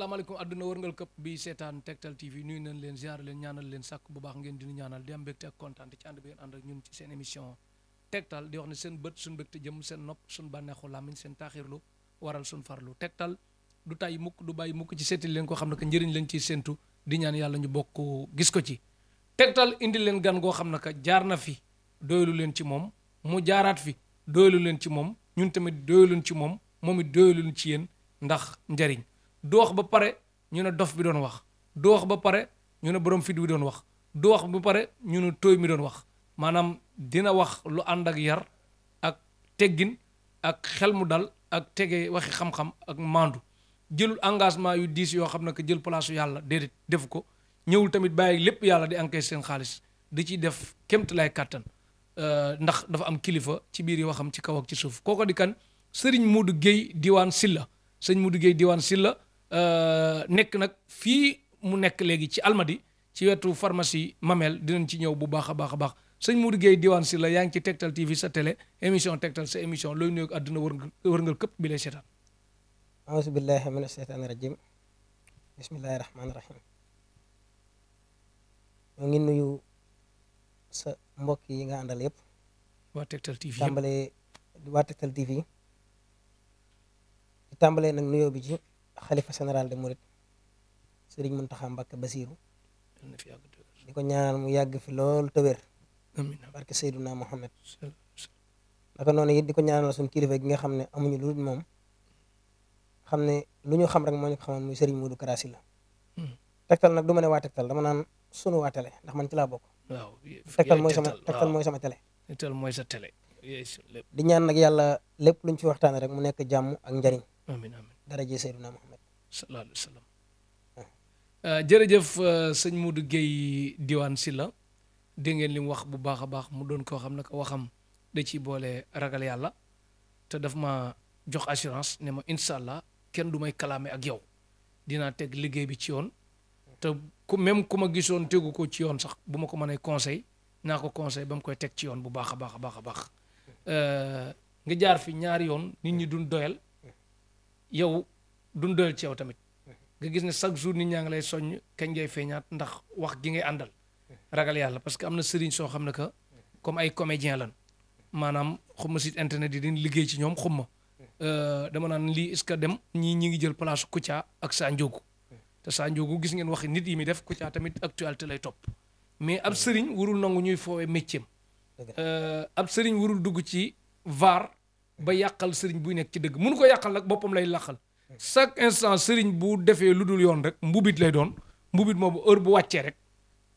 asalaamaaleykum àdduna wërngal këpp bi seetaan Tektal TV nuyu nañ leen ziar leen ñaanal leen sàkk bu baax ngeen dinu ñaanal di am mbégte ak kontaan ci ànd bi ngeen ànd ak ñun ci seen émission Tektal di wax ne seen bët suñ mbégte jëm seen nopp suñ bànneexu làmmiñ seen taaxirlu waral suñ farlu Tektal du tàyyi mukk du bàyyi mukk ci seetil leen ko xam ne que njëriñ lañ ciy séentu di ñaan yàlla ñu bokk gis ko ci Tektal indi leen gan goo xam ne que jaar na fi doylu leen ci moom mu jaaraat fi doylu leen ci moom ñun tamit doylu ci moom moom it doylu leen ci yéen ndax njariñ du wax ba pare ñu ne dof bi doon wax du wax ba pare ñu ne borom fit bi doon wax du wax ba pare ñu ne tooy mi doon wax maanaam dina wax lu ànd ak yar ak teggin ak xel mu dal ak tege waxi xam-xam ak maandu jëlul engagement yu diis yoo xam ne que jël place yàlla déedéet def ko ñëwul tamit bàyyi lépp yàlla di encaisser seen xaalis di ci def kémt lay kàttan ndax dafa am kilifa ci biir yi waxam ci kaw ak ci suuf kooko di kan Serigne Modou Gueye Diwane Sylla sëñ Modou Gueye Diwane Sylla nekk nag fii mu nekk léegi ci Almadi ci wetu pharmacie Mamel dinañ ci ñëw bu baax a baax a baax sëñ Modou Gueye Diwane Sylla yaa ngi ci Tektal TV sa télé émission Tektal sa émission looy nuyoog àdduna wërngal këpp bi lay seetaan auzu billahi mina sheytaani rajim bismillahi rahmaani rahim ñoo ngi nuyu sa mbokk yi nga àndal yëpp waa Tektal TV tàmbalee waa Tektal TV di tàmbalee nag nuyoo bi ci xalifa général de Mouride Serigne Mountakha Mbacké Bassirou di ko ñaanal mu yàgg fi lool te wér barke Seydouna Mohamed naka noonu it di ko ñaanal suñu kilifa gi nga xam ne amuñu lu dul moom xam ne lu ñu xam rek moo ñu ko xamoon muy Serigne Modou Kara Sylla Tektal nag du ma ne waa Tektal dama naan sunu waa télé ndax man ci laa bokk waaw Tektal mooy sama télé Tektal mooy sa télé di ñaan nag yàlla lépp luñ ci waxtaane rek mu nekk jàmm ak njariñ amiin amiin daraje Seydina Muhammad sallallahu alayhi wa sallam jërëjëf sëñ Modou Gueye Diwane Sylla dégg ngeen li mu wax bu baax a baax mu doon koo xam ne que waxam da ciy boole ragal yàlla te daf ma jox assurance ne ma incha allah kenn du may kalaame ak yow dinaa teg liggéey bi ci yoon te même ku ma gisoon tegu ko ci yoon sax bu ma ko mënee conseil naa ko conseil ba mu koy teg ci yoon bu baax a baax a baax a baax nga jaar fi ñaari yoon nit ñi duñ doyal yow duñ doyal ci yow tamit nga gis ne chaque jour nit ñaa ngi lay soññ kañ ngay feeñaat ndax wax gi ngay àndal ragal yàlla parce que am na sëriñ soo xam ne que comme ay comédien lan maanaam xumma site internet yi dañ liggéey ci ñoom xumma dama naan lii est-ce que dem ñi ngi jël place Kouthia ak Sa Ndiogou te Sa Ndiogou gis ngeen waxi nit yi mi def Kouthia tamit actualité lay topp mais ab sëriñ warul nangu ñuy foowee métier ab sëriñ warul dugg ci vaar ba yàqal sëriñ buy nekk ci dëgg mënu ko yàqal nag boppam lay làqal chaque instant sëriñ bu defee lu dul yoon rek mbubit lay doon mbubit moomu heure bu wàccee rek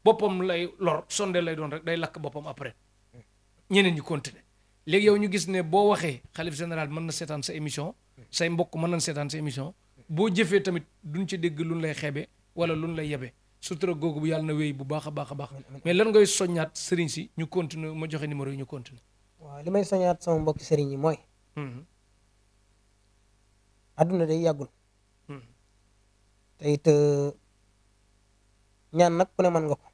boppam lay lor sonde lay doon rek day lakk boppam après ñeneen ñi continuer léegi yow ñu gis ne boo waxee xalif général mën na seetaan sa émission say mbokk mën nañ seetaan sa émission boo jëfee tamit duñ ci dégg luñ lay xeebe wala luñ lay yebe sutura googu bu yàlla na wéy bu baax a baax a baax mais lan ngay soññaat sëriñ si ñu continuer ma joxe numéro yi ñu continuer waaw li may soññaat sama mbokki sëriñ yi mooy adduna day yàggul te it ñaan nag ku ne mën nga ko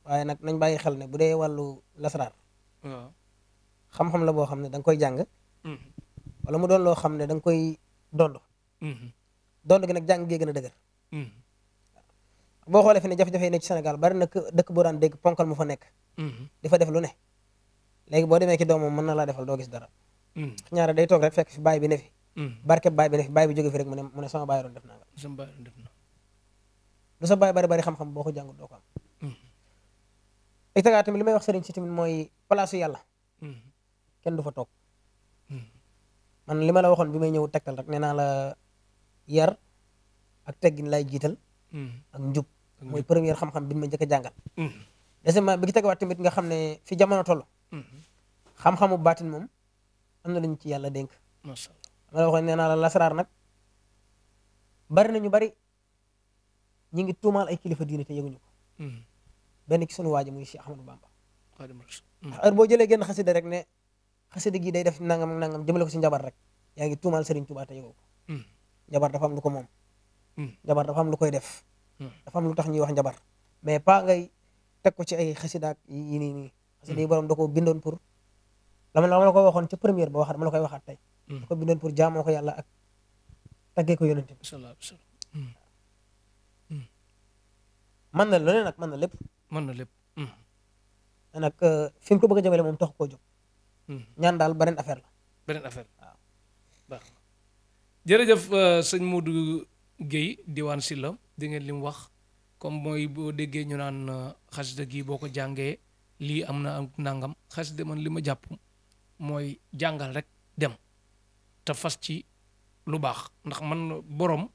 waaye nag nañ bàyyi xel ne bu dee wàllu lasaraar waaw xam-xam la boo xam ne da nga koy jàng wala mu doon loo xam ne da nga koy dond dond gi nag jàng gee gën a dëgër boo xoolee fi ne jafe-jafe yi ne ci Sénégal bari na dëkk boo daan dégg ponkal mu fa nekk di fa def lu ne léegi boo demee ci doomam mën na laa defal doo gis dara ñaare day toog rek fekk fi baay bi ne fi barke baay bi ne fi baay bi jóge fi rek mu ne sama baay doon def naa nga lu sa baay bari bari xam-xam boo ko jàngut doo ko am ay tagaa tamit li may wax sëriñ si tamit mooy place yàlla kenn du fa toog man li ma la waxoon bi may ñëw Tektal rek nee naa la yar ak teggin lay jiital ak njub mooy première xam-xam bi ma njëkk a jàngal deuxièmement bi ki tegawaat tamit nga xam ne fi jamono toll xam-xamu baatin moom am na luñ ci yàlla dénk macha allah ma la waxoon nee naa la lasaraar nag bari nañu bari ñi ngi tuumaal ay kilifa diine te yëguñu ko benn ci sunu waaji muy Cheikh Ahmadou Bamba ndax heure boo jëlee genn xasida rek ne xasida gi day def nangam ak nangam jëmale ko si njabar rek yaa ngi tuumaal Serigne Touba te yëgoo ko njabar dafa am lu ko moom njabar dafa am lu koy def dafa am lu tax ñuy wax njabar mais pas ngay teg ko ci ay xasida yi nii xasida yi borom da ko bindoon pour la la ko waxoon ca première ba waxaat ma la koy waxaat tey da ko bindoon pour jaamoo ko yàlla ak taggee ko yonente bi sallallahu alayhi wa sallam mën na lu ne nag mën na lépp. mën na lépp. mais nag fi mu ko bëgg a jëmale moom tax koo jóg. ñaan daal beneen affaire la. beneen affaire waaw. baax na jërëjëf sëñ Modou Guèye Diwane Sylla di ngeen li mu wax comme mooy boo déggee ñu naan xasida gi boo ko jàngee lii am na am nangam xasida man li ma jàpp mooy jàngal rek dem te fas ci lu baax ndax man borom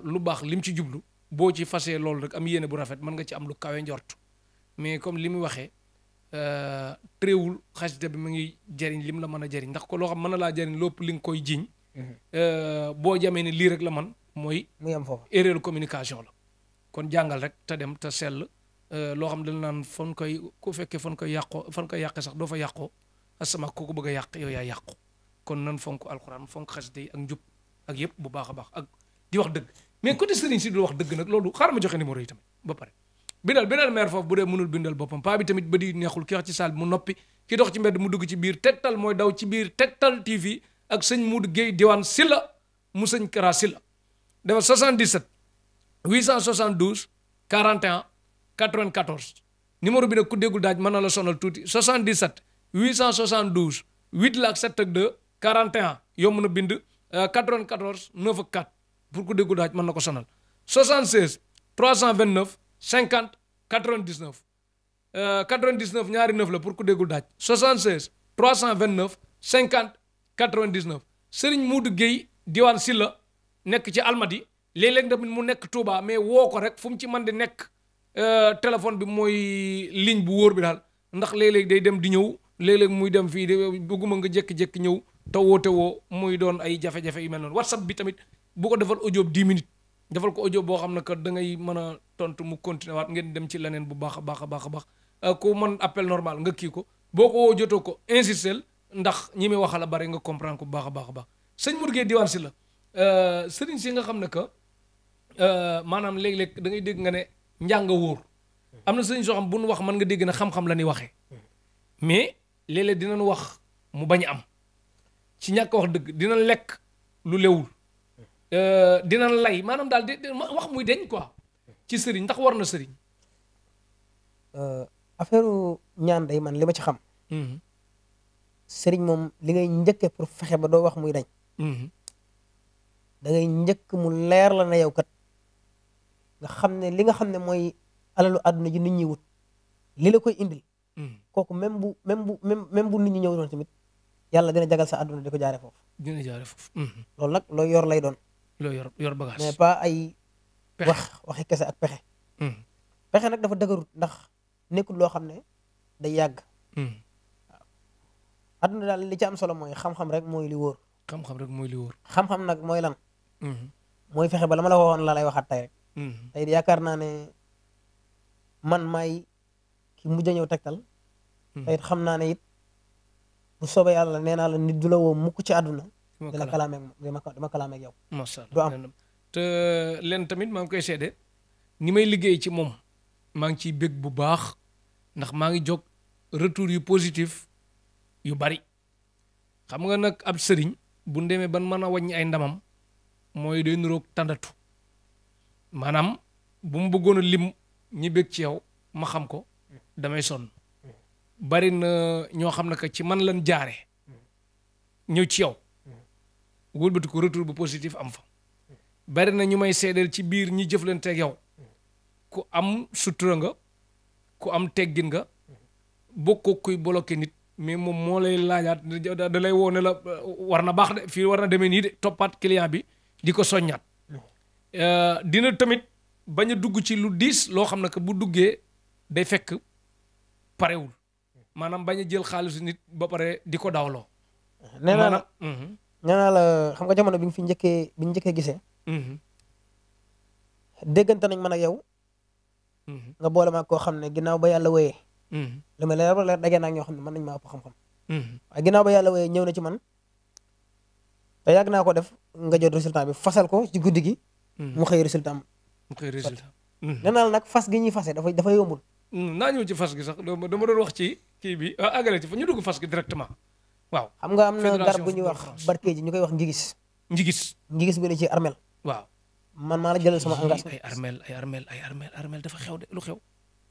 lu baax lim ci jublu boo ci fasee loolu rek am yéene bu rafet mën nga ci am lu kawe njort mais comme li muy waxee tréewul xasida bi mu ngi jëriñ lim la mën a jëriñ ndax ko loo xam mën na laa jëriñ lépp li nga koy jiiñ boo jamee ni lii rek la man mooy muy am foofu erreur communication la kon jàngal rek te dem te sell loo xam dañ naan fan koy ku fekkee fan koy yàqee sax doo fa yàqoo asama ku ko bëgg a yàq yow yaa yàqu kon nan fonk alxuraan fonk xasida yi ak njub ak yëpp bu baax a baax ak di wax dëgg mais côté sëriñ si du wax dëgg nag loolu xaaral ma joxe numéro yi tamit ba pare bindal maire foofu bu dee mënul bindal boppam paa bi tamit ba di neexul ki wax ci saal bi mu noppi ki dox ci mbedd mu dugg ci biir Tektal mooy daw ci biir Tektal TV ak sëñ Modou Guèye Diwane Sylla mu sëñ Kara Sylla dafa 77 872 41 94 numéro bi nag ku déggul daaj mën na la sonal tuuti 77 872 8 la ak 7 ak 2 41 yomb na bind 94 9 ak 4 pour ku déggul daaj mën na ko sonal 76 329 50 99 99 ñaari 9 la pour ku déggul daaj 76 329 50 99 Serigne Modou Guèye Diwane Sylla nekk ci Almadi léeg-léeg tamit mu nekk Touba mais woo ko rek fu mu ci mën di nekk téléphone bi mooy ligne bu wóor bi daal ndax léeg-léeg day dem di ñëw léeg-léeg muy dem fii de bëgguma nga jékki-jékki ñëw te woote woo muy doon ay jafe-jafe yu mel noonu WhatsApp bi tamit bu ko defal audio 10 minutes defal ko audio boo xam ne que da ngay mën a tontu mu continuer waat ngeen dem ci leneen bu baax a baax a baax a baax ku mën appel normal nga kii ko boo ko woo jotoo ko insistel ndax ñi muy waxal a bari nga comprendre ko bu baax a baax a baax sëñ Modou Guèye Diwane Sylla sëriñ si nga xam ne que maanaam léeg-léeg da ngay dégg nga ne njàng wóor am na sëriñ soo xam bu nu wax mën nga dégg ne xam-xam la ñuy waxee mais léeg-léeg dinañ wax mu bañ a am ci ñàkk wax dëgg dina lekk lu lewul dina lay maanaam daal di wax muy deñ quoi ci sëriñ ndax war na sëriñ. affaire ñaan day man li ma ci xam. sëriñ moom li ngay njëkkee pour fexe ba doo wax muy dañ. da ngay njëkk mu leer la na yow kat nga xam ne li nga xam ne mooy alalu àdduna ji nit ñi wut li la koy indil. kooku même bu nit ñi ñëw doon tamit yàlla dina jagal sa àdduna di ko jaaree foofu. dina jaaree foofu. loolu nag looy yor lay doon. loo yor bagage mais pas ay. waxi kese ak pexe. pexe nag dafa dëgërut ndax nekkul loo xam ne day yàgg. waaw àdduna daal li ci am solo mooy xam-xam rek mooy li wóor. xam-xam rek mooy li wóor. xam-xam nag mooy lan. mooy fexe ba la ma la waxoon la lay waxaat tey rek. tey yaakaar naa ne man maay ki mujj a ñëw Tektal. tey xam naa ne it bu soobee yàlla nee naa la nit du la woo mukk ci àdduna. dina kalaameeg yow. macha du allah am te leen tamit maa ngi koy seede ni may liggéey ci moom maa ngi ciy bég bu baax ndax maa ngi jóg retour yu positif yu bari xam nga nag ab sëriñ bu demee ban mën a wàññi ay ndamam mooy day nuroog tàndatu maanaam bu mu bëggoon a lim ñi bég ci yow ma xam ko damay sonn bari na ñoo xam ne que ci man lan jaare ñëw ci yow wëlbati ko retour bu positif am fa bari na ñu may seedeel ci biir ñi jëflanteeg yow ku am sutura nga ku am teggin nga bokkoo kuy bloqué nit mais moom moo lay laajaat da lay woo ne la war na baax de fii war na demee nii de toppaat client bi di ko soññaat dina tamit bañ a dugg ci lu diis loo xam ne que bu duggee day fekk parewul maanaam bañ a jël xaalisu nit ba pare di ko dawloo. nee naa la xam nga jamono bi ñu njëkkee gisee. déggante nañ man ak yow. nga boole ma koo xam ne ginnaaw ba yàlla wooyee. li ma leer dagee naa ak ñoo xam ne mën nañ maa ëpp xam-xam. waaye ginnaaw ba yàlla wooyee ñëw na ci man. te yàgg naa ko def nga jot résultat bi fasal ko ci guddi gi. mu xëy résultat am. nee naa la nag fas gi ñuy fase dafa yombul. naa ñëw ci fas gi sax dama doon wax ci kii bi àggale ci fa ñu dugg fas gi directement waaw. xam nga am na garab bu ñuy wax barke ji ñu koy wax ngigis. ngigis bi ne ci armel. waaw man maa la jëlal sama engagement. ay armel dafa xew de lu xew.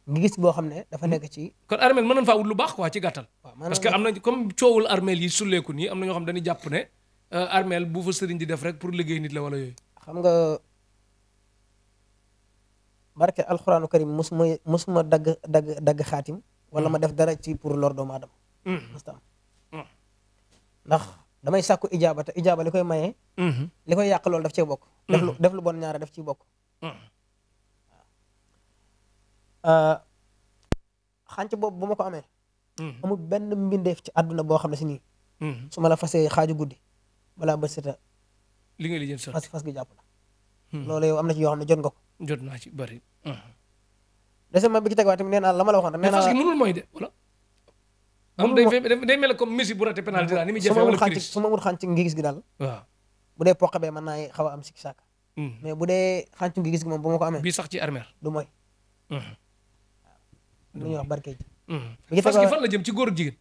nga gis boo xam ne dafa nekk ci. kon armel mën nañ faa wut lu baax quoi ci gàttal. waaw parce que am na comme coowul armel yi sulleeku nii am na ñoo xam dañuy jàpp ne armel bu fa sëriñ di def rek pour liggéey nit la wala yooyu. xam nga barke alxuraanu karim musuma dagg xaatim. wala ma def dara ci pour lor doomu aadama. musta am ndax damay sàkku ijaaba te ijaaba li koy maye. li koy yàq loolu daf cee bokk. def lu bon ñaare daf ciy bokk. xànc boobu bu ma ko amee. amul benn mbindeef ci àdduna boo xam ne si nii. su ma la fasee xaaju guddi balaa bët seta li nga lijjën sotti fas gi jàpp la. loolu yow am na ci yoo xam ne jot nga ko. jot naa ci bari. deuxièmement bi ci tegawaat tamit nee naa la ma la waxoon rek. nee naa mais fas gi mënul mooy de wala. moom day mel comme Messi bu raté penalty daal ni muy jafee wala Chris su ma amul xànc ngi gis gi daal. waaw bu dee poq bee mën naa xaw a am sikki sàkk. mais bu dee xànc ngi gis gi moom bu ma ko amee. bii sax ci armère du mooy. lu ñuy wax barke ji. fas gi fan la jëm ci góor ak jigéen.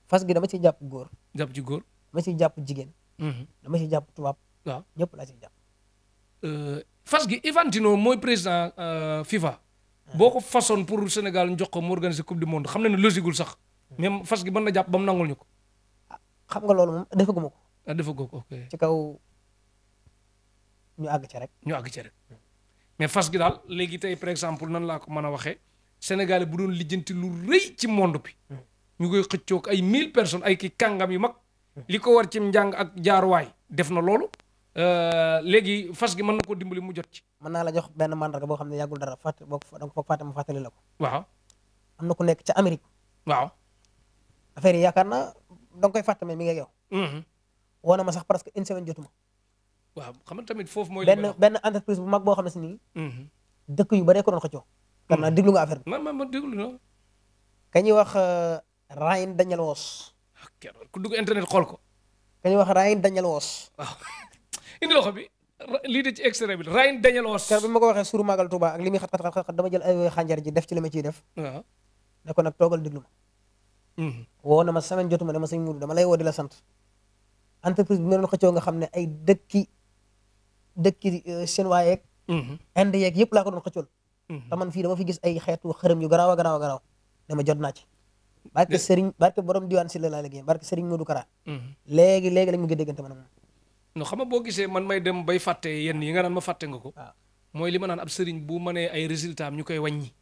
fas gi dama ciy jàpp góor. jàpp ci góor. dama ciy jàpp jigéen. dama ciy jàpp tubaab. waaw ñëpp laa ciy jàpp. fas gi Infantino mooy président FIFA. boo ko façon pour Sénégal njox ko mu organiser coupe du monde xam na ne logiqueul sax. même fas gi mën na jàpp ba mu nangul ñu ko. xam nga loolu moom defaguma ko. defagoo ko ok. ci kaw ñu àgg ci rek. mais fas gi daal léegi tey par exemple nan laa ko mën a waxee. Sénégalais bu doon lijjanti lu rëy ci monde bi. ñu koy xëccoo ak ay 1000 personnes ay kii kàngam yu mag. li ko war ci njàng ak jaaruwaay def na loolu. léegi fas gi mën na koo dimbali mu jot ci. mën naa la jox benn mandarga boo xam ne yàggul dara fàtte boo ko foog fàtte ma fàttali la ko. waaw. am na ku nekk ca Amérique. waaw. affaire yi yaakaar naa da nga koy fàtte mais mi ngi ak yow. woo na ma sax presque une semaine jotuma. waaw xam nga tamit foofu mooy. benn entreprise bu mag boo xam ne si nii. dëkk yu bare ko doon xëccoo. xam naa déglu nga affaire bi. man déglu na. ka ñuy wax Ryan Daniel Woos. ku dugg internet xool ko. ka ñuy wax Ryan Daniel Woos. waaw indi loxo bi lii de ci extrait bi Ryan Daniel Woos. kër bi ma ko waxee suuru Magal Touba ak li muy xat dama jël ay xànjar ji def ci li ma ciy def. waaw. ne ko nag toogal déglu ma. woo na ma semaine jotuma ne ma sëñ Mourou dama lay woo di la sant. entreprise bi ma doon xëccoo nga xam ne ay dëkki chinois yeeg. Inde yeeg yëpp laa ko doon xëccool. te man fii dama fi gis ay xeetu xërëm yu garaaw a garaaw a garaaw dama jot naa ci. barke borom diwaan si la laa liggéey barke Serigne Modou Kara. léegi lañ mu ngi déggante man ak moom. non xam nga boo gisee man may dem bay fàtte yenn yi nga naan ma fàtte nga ko. waaw mooy li ma naan ab sëriñ bu mënee ay résultats am ñu koy wàññi.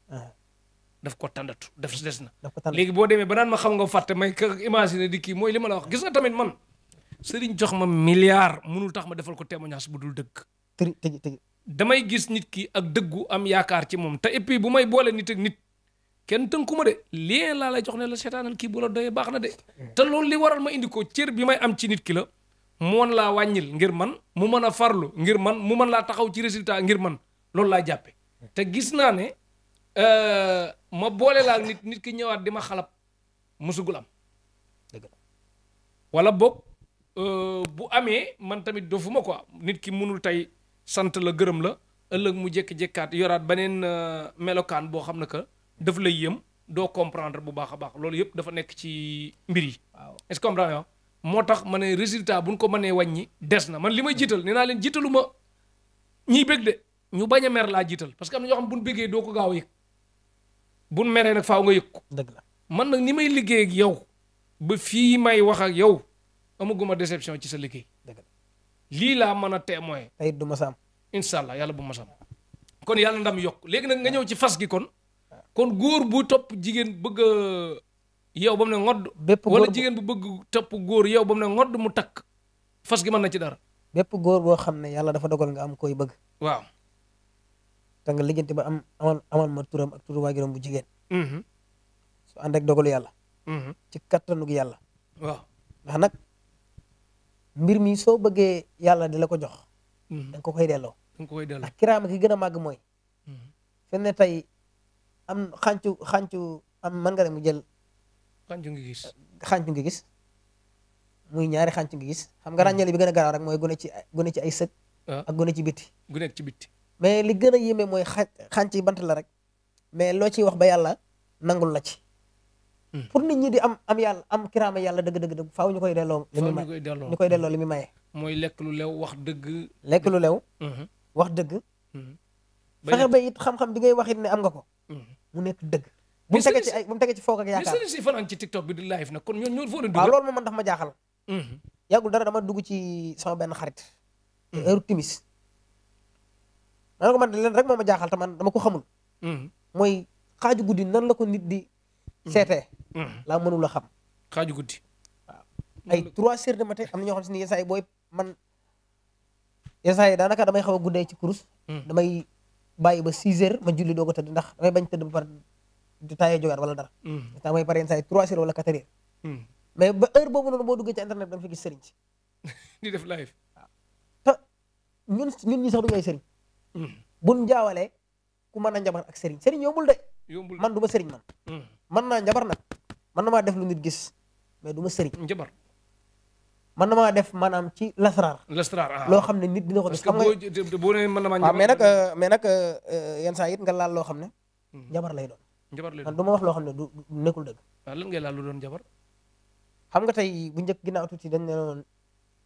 daf ko tàndatu daf des na. léegi boo demee ba naan ma xam nga fàtte may ka imaginer di kii mooy li ma la wax gis nga tamit man sëriñ jox ma milliard mënul tax ma defal ko témoignage bu dul dëgg. tëj damay gis nit ki ak dëggu am yaakaar ci moom te et puis bu may boole nit ak nit kenn tënku ma de lien laa lay jox ne la seetaanal kii bu la doyee baax na de. te loolu li waral ma indi ko cër bi may am ci nit ki la mu mën laa wàññil ngir man mu mën a farlu ngir man mu mën laa taxaw ci résultat ngir man loolu laa jàppe te gis naa ne ma boole laa nit ki ñëwaat di ma xalab musugul am wala boog bu amee man tamit dofuma quoi nit ki mënul tey sant la gërëm la ëllëg mu jékki-jékkaat yoraat beneen melokaan boo xam ne que daf lay yëm doo comprendre bu baax a baax loolu yëpp dafa nekk ci mbir yi. waaw est-ce que comprendre moo tax ma ne résultat bu ñu ko mënee wàññi des na man li may jiital nee naa leen jiitalu ma ñiy bëgg de ñu bañ a mer laa jiital parce que am na ñoo xam bu ñu bëggee doo ko gaaw a yëg bu ñu meree nag faaw nga yëg ko. dëgg la man nag ni may liggéey ak yow ba fii may wax ak yow amaguma déception ci sa liggéey. dëgg la lii laa mën a témoin. tey du ma saam. incha allah yàlla bu ma saam kon yàlla ndam yokk léegi nag nga ñëw ci fas gi kon góor bu topp jigéen bëgg yow ba mu ne ngodd. bépp góor wala jigéen bu bëgg topp góor yow ba mu ne ngodd mu takk fas gi mën na ci dara. bépp góor boo xam ne yàlla dafa dogal nga am koy bëgg. waaw. te nga lijjanti ba amal ma turam ak turu waajuram bu jigéen. su ànd ak dogalu yàlla. ci kattanug yàlla. waaw ndax nag mbir mi soo bëggee yàlla di la ko jox. da nga ko koy delloo. da nga ko koy delloo ndax kiraama ki gën a màgg mooy. fi ne tey am xàncu am mën nga dem mu jël. xàncu ngi gis. xàncu ngi gis muy ñaari xàncu ngi gis xam nga ràññale bi gën a garaaw rek mooy gune ci ay sëg. ak gune ci bitti. gu nekk ci bitti. mais li gën a yéeme mooy xànc yi bant la rek mais loo ciy wax ba yàlla nangul la ci. pour nit ñi di am yàlla am kiraama yàlla dëgg faaw ñu koy delloo. li muy maye ñu koy delloo li muy maye. mooy lekk lu lew wax dëgg. lekk lu lew. wax dëgg. fexe ba it xam-xam bi ngay wax it ne am nga ko. mu nekk dëgg. bu mu tegee ci foog ak yaakaar. mais sëriñ si fanaan ci TikTok bi di live nag kon ñoo foo leen waaw dugal. loolu moom man dafa ma jaaxal. yàggul dara dama dugg ci sama benn xarit. heure timis. ma ne ko man leen rek moo ma jaaxal te man dama ko xamul. mooy xaaju guddi nan la ko nit di seetee. laa mënul a xam. xaaju guddi. waaw ay 3 heures de matin am na ñoo xam si ni yenn saa yi booy man yenn saa yi daanaka damay xaw a guddee ci kurus. damay bàyyi ba 6 heures ma julli doog a tëdd ndax damay bañ tëdd ba pare di taayee jógaat wala dara. daa may pare yenn saa yi 3 heures wala 4 heures. mais ba heure boobu noonu boo duggee ci internet da nga fi gis sëriñ si. di def live. waaw te ñun ñi sax duñu ay sëriñ. buñ jaawalee ku mën a njabar ak sëriñ sëriñ yombul de. yombul man du ma sëriñ man. mën naa njabar nag mën na maa def lu nit gis mais du ma sëriñ. njabar. mën na maa def maanaam ci lasraar. lasraar loo xam ne nit dina ko gis. xam nga parce que boo nee mën na maa waaw njabar. mais nag yenn saa it nga laal loo xam ne. njabar lay doon. njabar lay man doon du ma wax loo xam ne du nekkul dëgg. waaw lan ngay laal lu doon njabar. xam nga tey bu njëkk ginnaaw tuuti dañ ne noon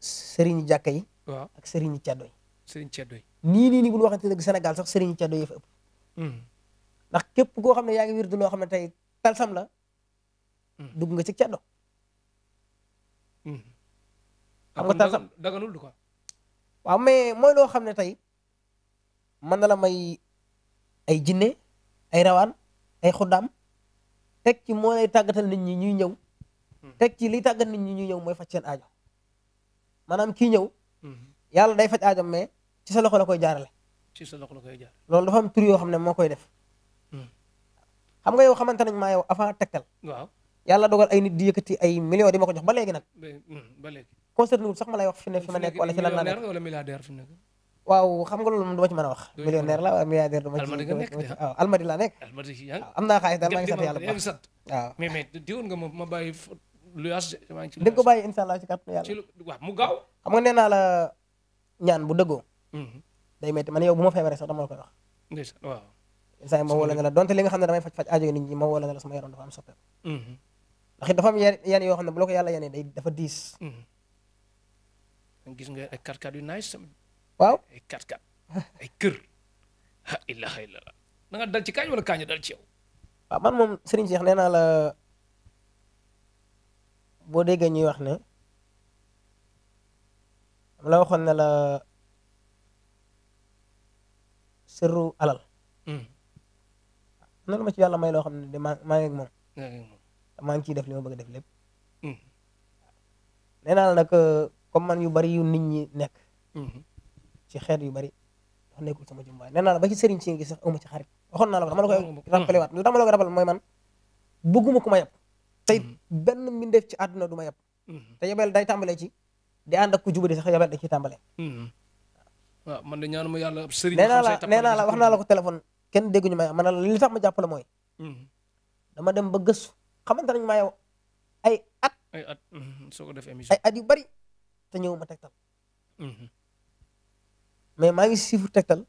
sëriñu jàkka yi. waaw ak sëriñu ceddo yi. sëriñ ceddo yi. nii bu ñu waxante dëgg Sénégal sax sëriñu ceddo yi fa ëpp. ndax képp koo xam ne yaa ngi wirdu loo xam ne tey talsam la. dugg nga ci ceddo. xam nga talsam daganul du ko. waaw mais mooy loo xam ne tey mën na la may ay jinne ay rawaan ay xuddaam teg ci moo lay tàggatal nit ñi ñuy ñëw. teg ci liy tàggat nit ñi ñuy ñëw mooy faj seen aajo maanaam kii ñëw. yàlla day faj aajo mais ci sa loxo la koy jaarale. ci sa loxo la koy jaar. loolu dafa am tur yoo xam ne moo koy def. xam nga yow xamante nañ maa yow avant tegtal. waaw yàlla dogal ay nit di yëkkati ay millions di ma ko jox ba léegi nag. ba léegi. concerné wul sax ma lay wax fi ma nekk wala ci lan laa nekk. wala milliardaire fi nekk. waaw xam nga loolu moom du ma ci mën a wax. millionnaire la wala milliardaire du ma ci. almadi nga nekk de waaw almadi laa nekk. almadi yaa waaw am naa xaalis daal maa ngi sant yàlla bu yaa ngi baax sant. waaw. mais diwoon nga ma bàyyi lu yaas maa ngi ci. di nga ko bàyyi incha allah ci kàttanu yàlla. ci lu waaw mu gaaw. xam nga nee naa la ñaan bu dëggoo. day métti man yow bu ma feebaree sax dama la koy wax. ndeysaan waaw. incha allah ma woo la ne la donte li nga xam ne damay faj aajo nit ñi ma woo la ne la sama yaram dafa am soppeeku. ndax it dafa am yenn yoo xam ne bu la ko yàlla yenee day dafa diis. gis nga ay 4x4 yu nice tamit. waaw ay 4x4 ay kër. ha ilaha illallah da nga dal ci kaañ wala kaañ dal ci yow. waaw man moom Serigne Cheikh nee naa la boo déggee ñuy wax ne am la waxoon ne la sirru alal. am na lu ma ci yàlla may loo xam ne de maa ngi ak moom. maa ngi ciy def li ma bëgg a def lépp. nee naa la nag comme man yu bari yu nit ñi nekk. ci xeet yu bari dafa nekkul sama jumbaay nee naa la ba ci Serigne si gi sax amu ci xarit waxoon naa la ko dama la koy rappelé waat lu dama la ko rappelé mooy man bëgguma ku ma yab. tey benn mbindeef ci àdduna du ma yab. te yabel day tàmbalee ci di ànd ak ku jubadi sax yabel da ciy tàmbalee. waaw man de ñaanuma yàlla ab sëriñ. nee naa la wax naa la ko téléphone kenn dégguñu ma man li tax ma jàppale mooy. dama dem ba gëstu xamante nañ maa yow ay at. ay at soo ko def émission. ay at yu bari te ñëw ma tegtal. mais maa ngi siifur tegtal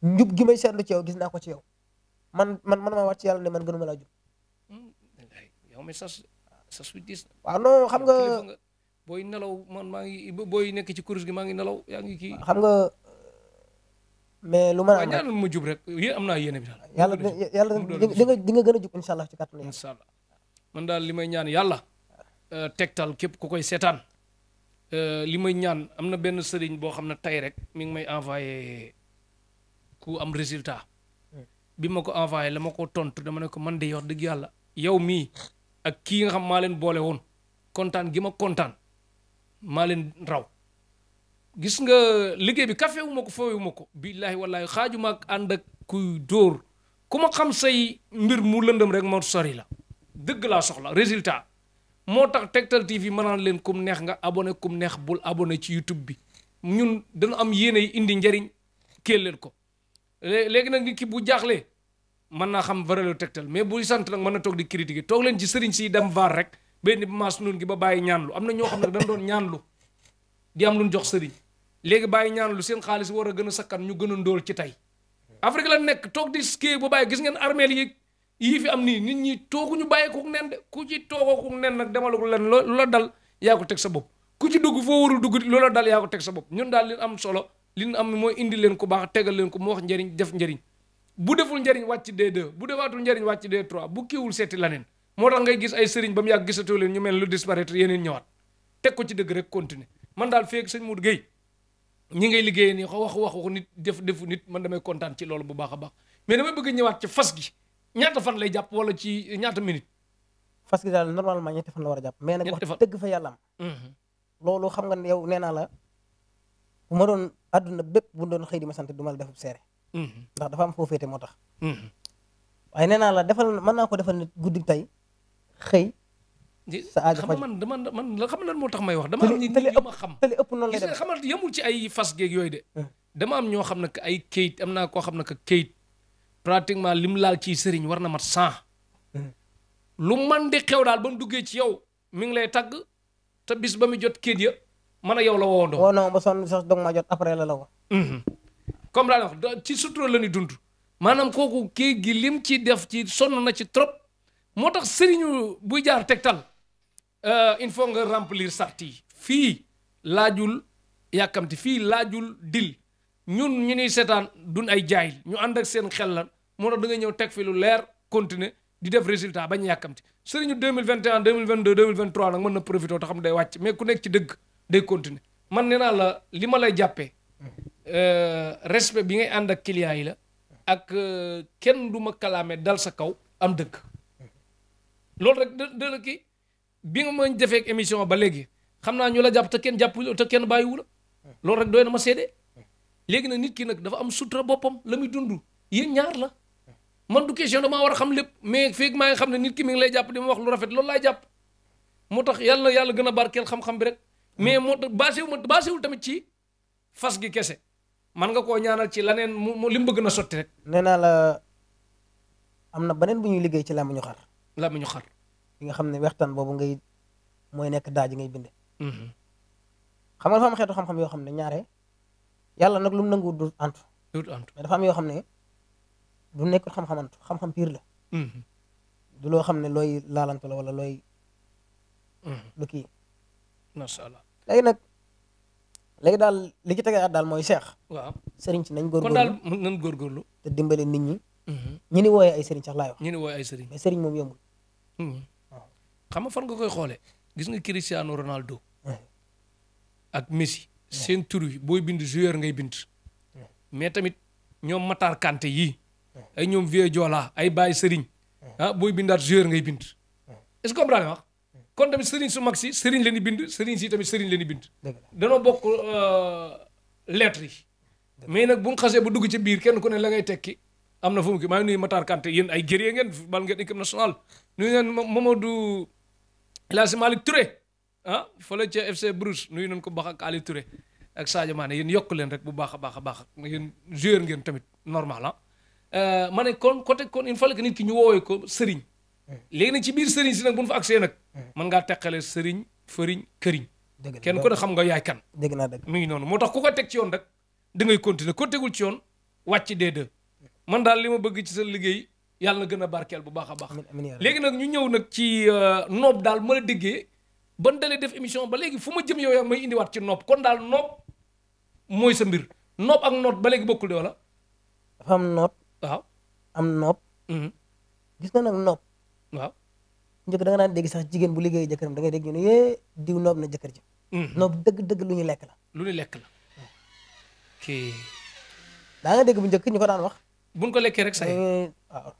njub gi may seetlu ci yow gis naa ko ci yow man maa wàcc ci yàlla ne man gënuma laa jub. yow mi sas su diis. waaw non xam nga booy nelaw man maa ngi booy nekk ci kuréel gi maa ngi nelaw yaa ngi kii. xam nga mais lu mën a am ñaanal ma jub rek yéen am naa yéene bi daal. yàlla di nga gën a jub incha allah ci kàttanu yàlla. incha allah man daal li may ñaan yàlla tegtal képp ku koy seetaan li may ñaan am na benn sëriñ boo xam ne tey rek mi ngi may envoyé ku am résultat bi ma ko envoyé la ma ko tontu dama ne ko man de wax dëgg yàlla yow mii ak kii nga xam maa leen boole woon kontaan gi ma kontaan maa leen raw gis nga liggéey bi café wu ma ko fooyu ma ko billaahi wallaahi xaaju ma ak ànd ak kuy dóor ku ma xam say mbir mu lëndëm rek moo sori la dëgg laa soxla résultat moo tax Tektal TV ma naan leen kum neex nga abonné kum neex bul abonné ci YouTube bi ñun dana am yéene indi njariñ kéel leen ko léegi nag nit ki bu jaaxlee mën naa xam valeur Tektal mais buy sant nag mën na toog di critiquer toog leen ci sëriñ si dem vaar rek benn maas nun gi ba bàyyi ñaanlu am na ñoo xam ne dañ doon ñaanlu di am lu ñu jox sëriñ léegi bàyyi ñaanlu seen xaalis war a gën a sakkan ñu gën a ndóol ci tey Afrique la nekk toog di ski bu bàyyi gis ngeen armeel yii fi am nii nit ñi tooguñu bàyyi ko nen de ku ci toogoo ko nen nag demal ko len lu la dal yaa ko teg sa bopp ku ci dugg foo warul dugg lu la dal yaa ko teg sa bopp ñun daal li am solo li ñu am mooy indi leen ko baax tegal leen ko mu wax njëriñ def njëriñ bu deful njëriñ wàcc D2 bu defaatul njëriñ wàcc D3 bu kiiwul seeti laneen moo tax ngay gis ay sëriñ ba mu yàgg gisatoo leen ñu mel lu disparaître yeneen ñëwaat teg ko ci dëgg rek continuer man daal feeg sëñ Modou Gueye ñi ngay liggéeyee nii waxu nit defu nit man damay kontaan ci loolu bu baax a baax mais damay bëgg ñëwaat ci fas gi ñaata fan lay jàpp wala ci ñaata minute. fas gi daal normalement ñetti fan la war a jàpp. mais nag wax dëgg fa yàlla am. loolu xam nga ne yow nee naa la bu ma doon àdduna bépp bu doon xëy di ma sant du ma la defub seere. ndax dafa am foo féete moo tax. waaye nee naa la mën naa ko defal nit guddi tey xëy. sa aajo faj man la xam lan moo tax may wax. dama am nit ñi ma xam te li ëpp noonu lay dem xamal yemul ci ay fas geeg yooyu de. dama am ñoo xam ne que ay kayit am naa koo xam ne que kayit pratiquement lim laal ci sëriñ war na mat 100. lu man di xew daal ba mu duggee ci yow mi ngi lay tagg te bis ba mu jot kayit ya man a yow la woowandoo. woo na ba sonn sax dog maa jot après la woo. comme daal wax ci sutura la ñuy dund. maanaam kooku kayit gi lim ci def ci sonn na ci trop moo tax sëriñu buy jaar tegtal il faut nga remplir sart yi fii laajul yàkkamti fii laajul dil ñun ñu niy seetaan duñ ay jaayil ñu ànd ak seen xel la moo tax da nga ñëw teg fi lu leer continuer di def résultat bañ yàkkamti sëriñu 2021 2022 2023 nag mën na profité te xam day wàcc mais ku nekk ci dëgg day continuer man nee naa la li ma lay jàppee respect bi ngay ànd ak client yi la ak kenn du ma kalaame dal sa kaw am dëgg loolu rek da la kii bi nga ma defee ak émission ba léegi xam naa ñu la jàpp te kenn jàppul te kenn bàyyiwu la loolu rek doy na ma seede léegi nag nit ki nag dafa am sutura boppam la muy dund yéen ñaar la man du question damaa war a xam lépp mais feeg maa ngi xam ne nit ki mi ngi lay jàpp di ma wax lu rafet loolu laay jàpp moo tax yàlla gën a barkeel xam-xam bi rek mais moo tax baasewul tamit ci fas gi kese man nga koo ñaanal ci laneen mu li mu bëgg na sotti rek. nee naa la am na beneen bu ñuy liggéey ci làmmiñu xar. làmmiñu xar. bi nga xam ne waxtaan boobu mooy nekk daaj ngay binde. xam nga dafa am xeetu xam-xam yoo xam ne ñaare yàlla nag lu mu nangu du antu. mais dafa am yoo xam ne du nekkul xam-xam antu xam-xam piir la. du loo xam ne looy laalantu la wala looy. lu kii. macha allah léegi daal li ci tege at daal mooy Cheikh. waaw sëriñ si nañ góorgóorlu kon daal mën nañ góorgóorlu. te dimbale nit ñi. ñi ni wooyee ay sëriñ sax laay wax. ñi ni wooyee ay sëriñ. mais sëriñ moom yombul. xam nga fan nga koy xoolee. gis nga Cristiano Ronaldo. ak Messi. seen tur yi booy bind joueur ngay bind. mais tamit ñoom Matar Kanté yii. ay ñoom Vieux Joola ay Baye Sëriñ. booy bindaat joueur ngay bind. est-ce que comprendre wax kon tamit sëriñ su mag si sëriñ leen di bind sëriñ si tamit sëriñ leen di bind. danoo bokk lettres yi. mais nag bu nga xasee ba dugg ci biir kenn ku ne la ngay tekki am na fu mu kii maa ngi nuyu Matar Kanté yéen ay guerrier ngeen bal ngeen équipe nationale. nuyu ngeen Mamadou El Hadji Malick Touré fële ca FC Bruges nuyu nañ ko baax ak Ali Touré ak Sadio Mané yéen yokk leen rek bu baax a baax a baax yéen joueur ngeen tamit normal ma ne kon côté kon il fallait que nit ki ñu woowee ko sëriñ. léegi nag ci biir sëriñ si nag bu ñu fa agsee nag. mën ngaa teqale sëriñ fëriñ këriñ. kenn ku ne xam nga yaay kan. dégg naa dëgg mi ngi noonu moo tax ku ko teg ci yoon rek da ngay continuer ko tegul ci yoon wàcc D2 man daal li ma bëgg ci sa liggéey yàlla na gën a barkeel bu baax a baax. léegi nag ñu ñëw nag ci noob daal ma la déggee ban dalee def émission ba léegi fu ma jëm yow yaa may indiwaat ci noob kon daal noob mooy sa mbir noob ak noot ba léegi bokkul de wala. dafa am noot. waaw am noob. gis nga nag noob. waaw njëkk da nga naan dégg sax jigéen bu liggéey jëkkëram da ngay dégg ñu ne yee diw noob na jëkkër ji. noob dëgg-dëgg lu ñu lekk la. lu ñu lekk la. ok. daa nga dégg bu njëkk ñu ko daan wax. buñ ko lekkee rek say. waaw.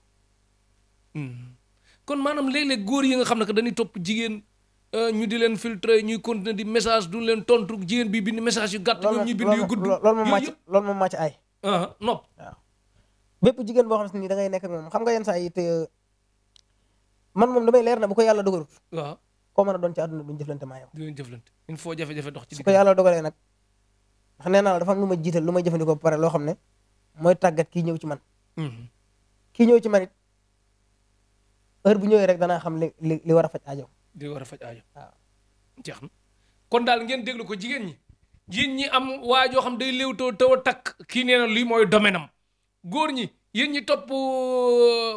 kon maanaam léeg-léeg góor yi nga xam ne que dañuy topp jigéen ñu di leen filtrer ñuy continuer di message du leen tontu jigéen bi bind message yu gàtt. ñoom ñuy bind yu gudd loolu moom maa ci ay. nopp. waaw bépp jigéen boo xam ne da ngay nekk ak moom xam nga yenn saa yi te man moom damay leer na bu ko yàlla dogalut. waaw koo mën a doon ci àdduna duñ jëflante maa yow. duñ jëflante il faut jafe-jafe dox ci su ko yàlla dogalee nag ndax nee naa la dafa am lu ma jiital lu may jëfandikoo ba pare loo xam ne mooy tàggat kii ñëw ci man. kii ñëw ci man it heure bu ñëwee rek danaa xam li war a faj aajo. li war a faj aajo. waaw jeex na kon daal ngeen déglu ko jigéen ñi am waa joo xam day léewtoo taw a takk kii nee na lii mooy domaine am góor ñi yéen ñi topp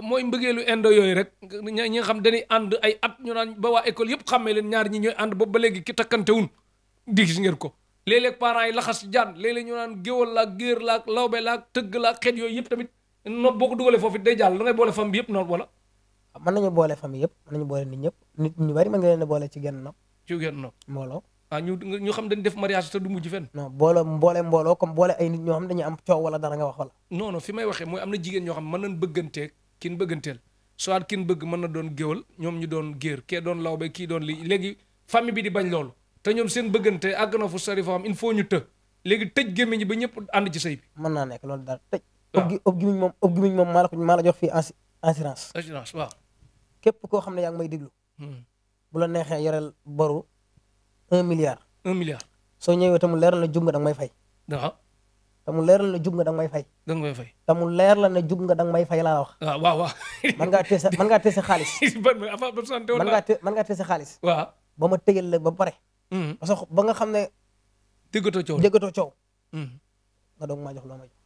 mooy mbëggeelu indo yooyu rek ñi nga xam dañuy ànd ay at ñu naan ba waa école yëpp xàmmee leen ñaar ñi ñooy ànd boobu ba léegi ki takkante wun di gis ngeen ko léeg-léeg parents yi laxas jaan léeg-léeg ñu naan géwal laak géer laak lawbe laak tëgg laak xeet yooyu yëpp tamit noot boo ko dugalee foofu day jàll da ngay boole famille bi yëpp noot wala mën nañu boole famille yëpp mën nañu boole nit ñëpp nit ñu bari mën nga leen a boole ci genn nopp ci genn noot mbooloo ñu xam dañ def mariage te du mujj fenn non mbooloo comme boole ay nit ñoo xam dañuy am coow wala dara nga wax wala non non fi may waxee mooy am na jigéen ñoo xam mën nañ bëgganteeg kin bëgganteel soit kin bëgg mën na doon géwal ñoom ñu doon géer kee doon lawbe kii doon lii léegi famille bi di bañ loolu te ñoom seen bëggante àgg na fu sori foo xam il faut ñu léegi tëj gémmiñ ba ñëpp ànd ci sëy bi mën naa nekk loolu daal tëj ëpp gimiñ moom maa la jox fii assurance waaw képp koo xam ne yaa ngi may déglu bu la neexee yoreel boru 1 milliard soo ñëwee te mu leeral na jub nga danga may fay waaw te mu leeral na jub nga danga may fay danga may fay te mu leer la ne jub nga danga may fay laa la wax waaw mën ngaa tese xaalis mën ngaa tese xaalis waaw ba ma tëgal la ba pare parce que ba nga xam ne déggatoo coow nga doog maa jox loo ma jox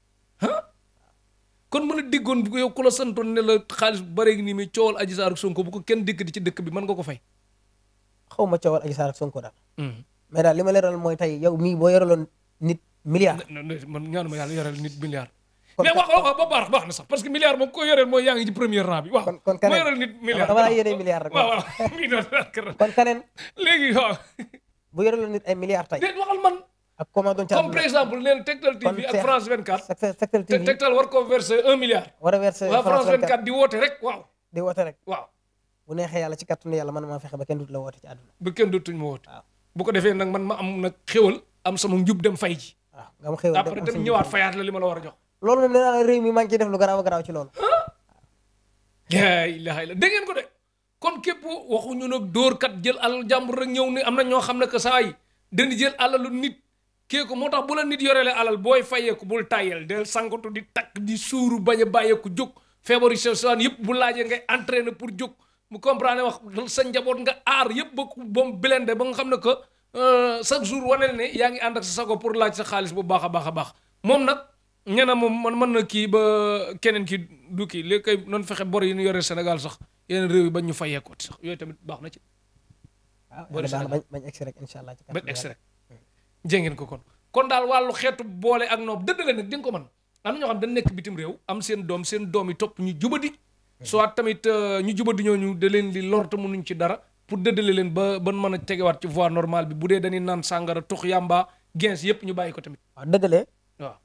kon mën a diggoon bu ko yow ku la santoon ne la xaalis bu bare nii mi coowal Adji Sarr ak Sonko bu ko kenn dégg di ci dëkk bi mën nga ko fay xaw ma coowal Adji Sarr ak Sonko daal mais daal li ma leeral mooy tey yow mii boo yoraloon nit milliard man ñaanuma yàlla yoreel nit milliard mais wax ba baax na sax parce que milliard moom ko yoreel mooy yaa ngi ci premier rang bi waaw kon moo yoreel nit milliard dama laa yéene milliard rek waaw mi doon kon keneen léegi waaw bu yoraloon nit ay milliards tey déet waxal man ak comment doon comme par exemple neen Tektal TV ak France 24 Tektal TV Tektal war ko verser 1 milliard war a verser waa France 24 di woote rek waaw di woote rek waaw bu neexee yàlla ci kattanu yàlla man maa fexe ba kenn dut la woote ci àdduna ba kenn dutuñ ma woote bu ko defee nag man ma am nag xéwal am sama njub dem fay ji waaw nga am xéwal après dem ñëwaat fayaat la li ma la war a jox loolu moom nee naa la réew mi maa ngi ciy def lu garaaw a garaaw ci loolu laa ilaaha illa dégg ngeen ko de kon képp waxuñu nag dóor kat jël alal jàmbur rek ñëw ni am na ñoo xam ne que saa yi dañu jël alalu nit kii ko moo tax bu la nit yoreele alal booy fayeeku bul tàyyel del sangatu di takk di suuru bañ a bàyyeeku jóg feebaru sew sewaan yëpp bu laajee ngay entraîner pour jóg mu comprendre wax sa njaboot nga aar yëpp ba bom blende ba nga xam ne que chaque jour wane ne yaa ngi ànd ak sa sago pour laaj sa xaalis bu baax a baax a baax moom nag ñena moom man mën na kii ba keneen ki du kii léegi kay noonu fexe bor yi ñu yore Sénégal sax yeneen réew yi bañ ñu fayeeku sax yooyu tamit baax na ci waaw bañ egsi rek incha allah bañ egsi rek jéngeen ko kon daal wàllu xeetu boole ak noob dëddale nag di nga ko mën am na ñoo xam dañ nekk bitim réew am seen doom yi topp ñu jubadi soit tamit ñu jubadi ñooñu da leen di lor te mënuñ ci dara pour dëddale leen ba ban mën a tegewaat ci voie normale bi bu dee dañuy naan sàngara tux yàmba gens yëpp ñu bàyyi ko tamit waaw dëddale waaw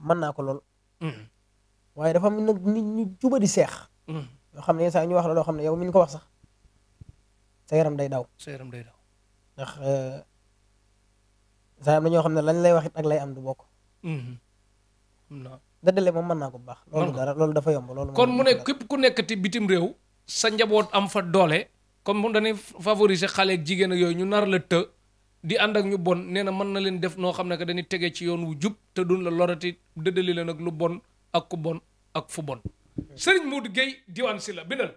mën naa ko lool waaye dafa am nag nit ñu jubadi seex yoo xam ne saa ñu wax la loo xam ne yow mi ñu ko wax sax sa yaram day daw ndax saa am na ñoo xam ne lañ lay wax it ak lay am du bokk dëddale moom mën naa ko bu baax loolu dafa yomb loolu kon mu ne képp ku nekkati bitim réew sa njaboot am fa doole comme mu dañuy favoriser xale ak jigéen ak yooyu ñu nar la të di ànd ak ñu bon nee na mën na leen def noo xam ne que dañuy tege ci yoon wu jub te duñ la lorati dëddale leen ak lu bon ak ku bon ak fu bon Serigne Modou Gueye Diwane Sylla bindal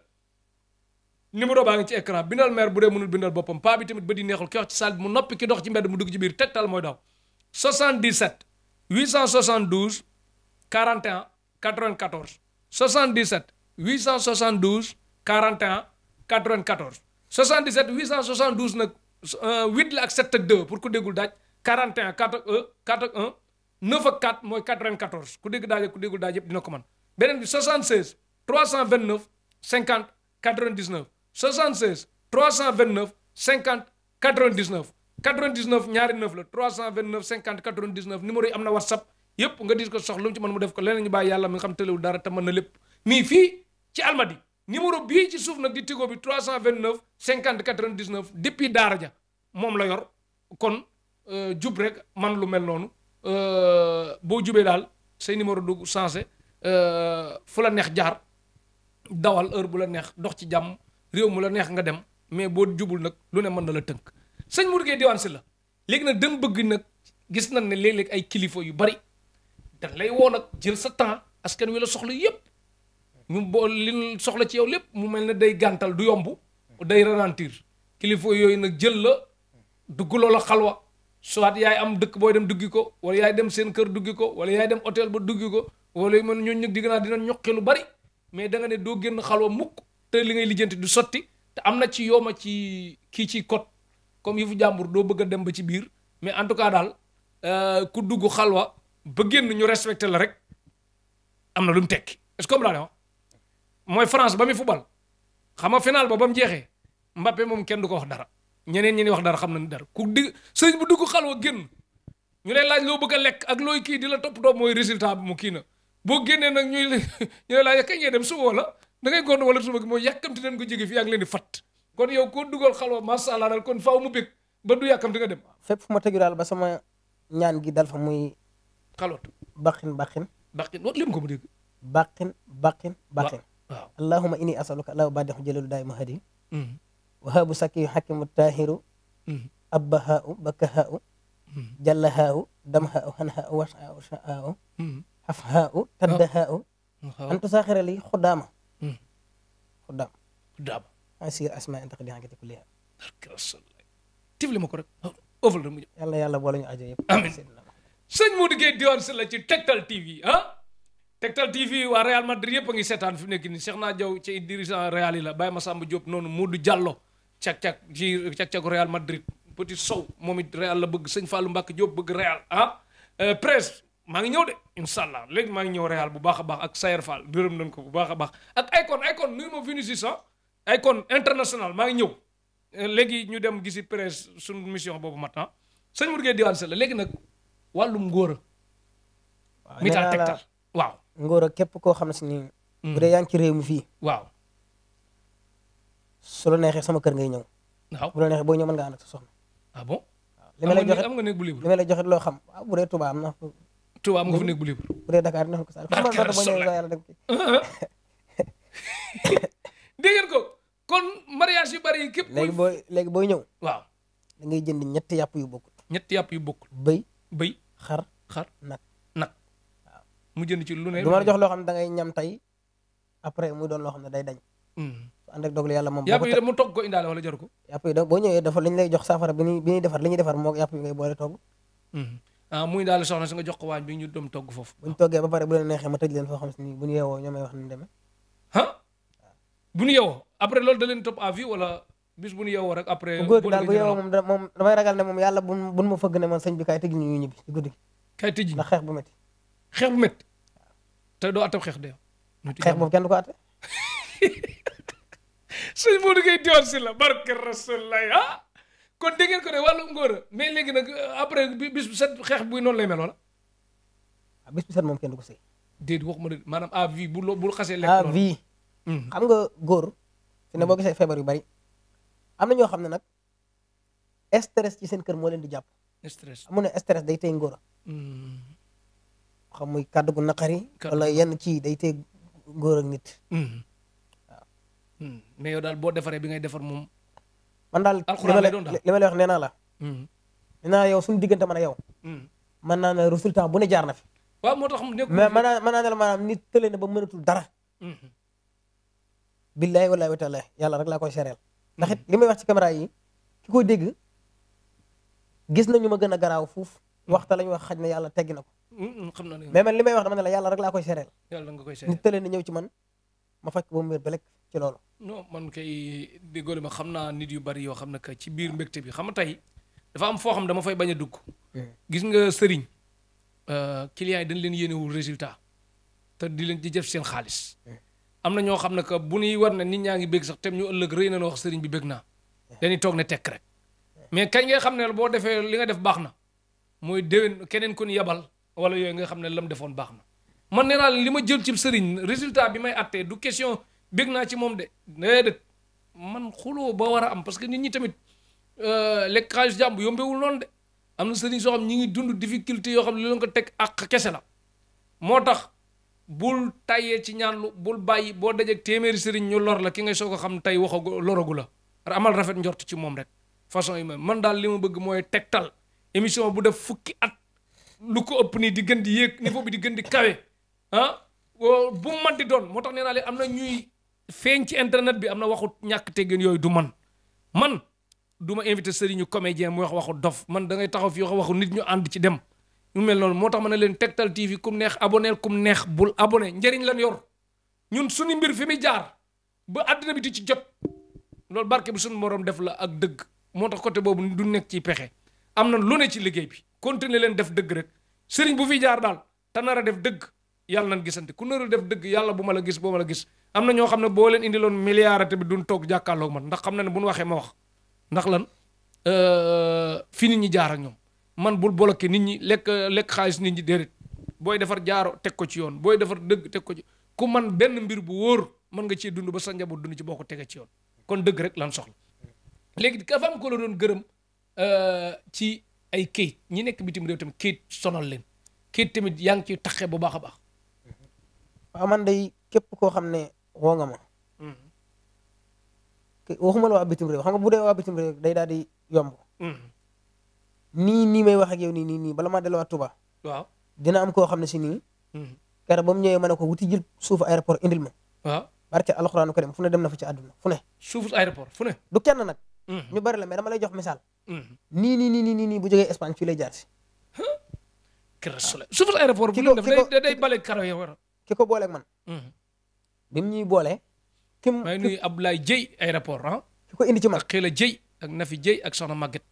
numéro baa ngi ci écran bindal maire bu dee mënul bindal boppam paa bi tamit ba di neexul ki wax ci salle bi mu noppi ki dox ci mbedd mu dugg ci biir Tektal mooy daw 77 872 41 94 77 872 41 94 77 872 nag 8 la ak 7 ak 2 pour ku déggul daaj 41 4 ak 1 9 ak 4 mooy 94 ku dégg daaj ak ku déggul daaj yëpp dina ko mën beneen bi 76 329 50 99 76 329 50 99 99 ñaari 9 la 329 50 99 numéro yi am na WhatsApp yëpp nga dis ko soxla lu mu ci mën mu def ko leneen ñu bàyyi yàlla mi nga xam tëlewul dara te mën na lépp mii fii ci Almadi numéro bii ci suuf nag di tigo bi 329 50 99 depuis daara ja moom la yor kon jub rek man lu mel noonu boo jubee daal say numéro du changé fu la neex jaar dawal heure bu la neex dox ci jàmm réew mu la neex nga dem mais boo jubul nag lu ne mën na la tënk sëñ Modou Gueye Diwane Sylla léegi nag dem bëgg nag gis nañ ne léeg-léeg ay kilifa yu bari dañ lay woo nag jël sa temps askan wi la soxla yépp ñu bool li soxla ci yow lépp mu mel ne day gàntal du yomb day ralentir kilifa yooyu nag jël la dugg loola xalwa soit yaay am dëkk booy dem duggi ko wala yaay dem seen kër duggi ko wala yaay dem hôtel ba duggi ko wala yu mel ñooñu ñëg digg naa dina ñoqi lu bari mais da nga ne doo génn xalwa mukk te li ngay lijjanti du sotti te am na ci yooma ci kii ci code comme yi fu jàmbur doo bëgg a dem ba ci biir mais en tout cas daal ku dugg xalwa ba génn ñu respecté la rek am na lu mu tekki est-ce que comme daal mooy France ba muy football xam nga final ba mu jeexee Mbappé moom kenn du ko wax dara ñeneen ñi ni wax dara xam nañu dara ku dig sëñ bu dugg xalwa génn ñu lay laaj loo bëgg a lekk ak looy kii di la toppatoo mooy résultat bi mu kii na boo génnee nag ñu lay laaj kañ ngay dem suba wala da ngay gont wala suba gi mooy yàkkamti leen ko jóge fii ak leen di fat kon yow koo dugal xalwa macha allah daal kon faaw mu bëgg ba du yàkkamti nga dem. fépp fu ma tëju daal ba sama ñaan gi dal fa muy. xalwat baqin wax leen ko mu dégg. baqin. waaw allahumma inni asaluka allahu badixu jëlalu daay ma hadi wahaabu sakkiyu xakimu taahiru abbahaau bakkahaau jallahaau damhaau hanhaau washaau shaau xafhaau taddahaau antu saaxira li xuddaama asir asma intaq di xankati kulliha tifli ma ko rek ofal rek mu yàlla boole ñu ajo yëpp amiin sëñ Modou Gueye Diwane Sylla ci Tektal TV Tektal TV waa Real Madrid yëpp a ngi seetaan fi mu nekk nii Cheikh naa Diaw ci dirigeant Real yi la Baye Massamba Diop noonu Modou Diallo cak Real Madrid Petit Sow moom it Real la bëgg sëñ Fallou Mbacke Diop bëgg Real presse maa ngi ñëw de incha allah léegi maa ngi ñëw Real bu baax a baax ak Sayer Fall gërëm nañ ko bu baax a baax ak Akon nuyu ma Vinicius Akon international maa ngi ñëw léegi ñu dem gisi presse suñu mission boobu matin sëñ Modou Gueye Diwane Sylla léegi nag wàllum ngóora mi taal Tektal waaw ngóora képp koo xam ne si nii bu dee yaa ngi ci réew mi fii waaw su la neexee sama kër ngay ñëw waaw bu la neexee boo ñëw mën nga ànd ak sa soxna ah bon li ma lay joxe am nga néeg bu libre li ma lay joxe loo xam waaw bu dee Touba am na Touba am nga fa néeg bu libre bu dee Dakar dina ko sa fu ma doon boo ñëwee yàlla dem ki dégg ngeen ko kon mariage yu bari yi képp léegi booy ñëw waaw da ngay jënd ñetti yàpp yu bokkut ñetti yàpp yu bokkul bëy xar nag waaw mu jënd ci lu ne du ma la jox loo xam ne da ngay ñam tey après muy doon loo xam ne day dañ su ànd ak dogal yàlla moom yàpp yi mu togg ko indaale wala jaru ko yàpp yi boo ñëwee dafa li ñu lay jox saafara bi ñuy defar li ñuy defar moo yàpp yi ngay boole togg muy daal soxna si nga jox ko waañ bi ñu doom togg foofu buñ toggee ba pare bu leen neexee ma tëj leen foo xam ne bu ñu yeewoo ñoo may wax ni demee bu ñu yeewoo après loolu da leen topp à vie wala bis bu ñu yeewoo rek après góor gi daal bu yeewoo moom damay ragal ne moom yàlla buñ ma fëgg ne man sëñ bi kaay tëj ñu ñibbi ci guddi gi kaay tëj ndax xeex bu métti te doo attab xeex de xeex boobu kenn du ko atte sëñ Modou Gueye Diwane Sylla barke Rasulullah kon dégg ngeen ko ne wàllu ngóor mais léegi nag après bis bu set xeex buy noonu lay mel wala bis bu set moom kenn du ko sëy déedéet waxuma de maanaam à vie bul xasee lekk à vie xam nga góor fi ne boo gisee feebar yu bari am na ñoo xam ne nag stress ci seen kër moo leen di jàpp stress amu ne stress day tey ngóor xam muy kàddu gu naqari wala yenn ci day tey ngóor ak nit waaw mais yow daal boo defaree bi ngay defar moom man daal li ma lay wax nee naa la nee naa yow suñu diggante man a yow man naa ne résultat bu ne jaar na fi waaw moo tax mais mën naa ne la maanaam nit tële na ba mënatul dara billahi wallahi wa taala yàlla rek laa koy sereel ndax it li may wax ci caméra yi ki koy dégg gis nañu ma gën a garaaw fuuf waxta la ñu wax xaj na yàlla teggi na ko xam naa ne mais man li may wax dama ne la yàlla rek laa koy sereel yàlla nga koy sereel nit tële na ñëw ci man ma fekk ba mu wér ba lekk ci loolu non man kay déggoo ma xam naa nit yu bari yoo xam ne que ci biir mbégte bi xam nga tey dafa am foo xam dama fay bañ a dugg gis nga sëriñ clients yi dañ leen yéenewul résultat te di leen di def seen xaalis am na ñoo xam ne que bu ñuy war ne nit ñaa ngi bég sax tem ñu ëllëg rëy na wax sëriñ bi bég naa dañuy toog ne tekk rek mais kañ nga xam ne boo defee li nga def baax na mooy déwén keneen ku ñu yabal wala yooyu nga xam ne lam defoon baax na man nee naa li ma jël ci sëriñ résultat bi may attee du question bég naa ci moom de déedéet man xuloo ba war a am parce que nit ñi tamit lekk xaalis jàmb yombewul noonu de am na sëriñ soo xam ñi ngi dund difficulté yoo xam ne li leen ko teg ak kese la moo tax bul tayyee ci ñaanlu bul bàyyi boo dajeeg téeméeri sëriñ ñu lor la ki ngay soo ko xam tey waxagu loragu la amal rafet njort ci moom rek façon yi man daal li ma bëgg mooy Tektal émission bu def fukki at lu ko ëpp nii di gën di yéeg niveau bi di gën di kawe bu mu man di doon moo tax nee naa leen am na ñuy feeñ ci internet bi am na waxu ñàkk teggin yooyu du man du ma invité sëriñu comédien mu wax waxu dof man da ngay taxaw fi waxu nit ñu ànd ci dem ñu mel noonu moo tax ma ne leen Tektal TV kum neex abonné kum neex bul abonné njëriñ lan yor ñun suñu mbir fi muy jaar ba àddina bi di ci jot loolu barke bi suñu morom def la ak dëgg moo tax côté boobu du nekk ci pexe am na lu ne ci liggéey bi continuer leen def dëgg rek sëriñ bu fi jaar daal te nar a def dëgg yàlla nañ gisante ku nar a def dëgg yàlla bu ma la gis boo ma la gis am na ñoo xam ne boo leen indiloon milliard bi duñ toog jàkkaarloog man ndax xam na ne bu ñu waxee ma wax ndax lan fi nit ñi jaar ak ñoom man bul bloqué nit ñi lekk xaalis nit ñi déedéet booy defar jaaro teg ko ci yoon booy defar dëgg teg ko ci ku man benn mbir bu wóor mën nga cee dund ba sa njaboot dund ci boo ko tegee ci yoon kon dëgg rek lan soxla léegi ka fa am ko la doon gërëm ci ay kayit ñi nekk bitim réew tamit kayit sonal leen kayit tamit yaa ngi ciy taxee bu baax a baax. waaw man day képp koo xam ne woo nga ma. waxuma la waa bitim réew xam nga bu dee waa bitim réew day daal di yomb. nii may wax ak yow nii bala maa delluwaat Touba. waaw dina am koo xam ne si nii. keroog ba mu ñëwee ma ne ko wuti jël suufu aéroport indil ma. waaw barke alxuraan ko dem fu ne dem na fa ci àdduna fu ne. suufu aéroport fu ne. du kenn nag. ñu bari la mais dama lay jox misaal. nii bu jógee Espagne fii lay jaar si. kër suufu aéroport bu def day bale karo yow war ki ko booleeg man. bi mu ñuy boole. may nuyu Abdoulaye Dieye aéroport ki ko indi ci man ak Xéla Dieye ak Nafi Dieye ak Soxna Maguette.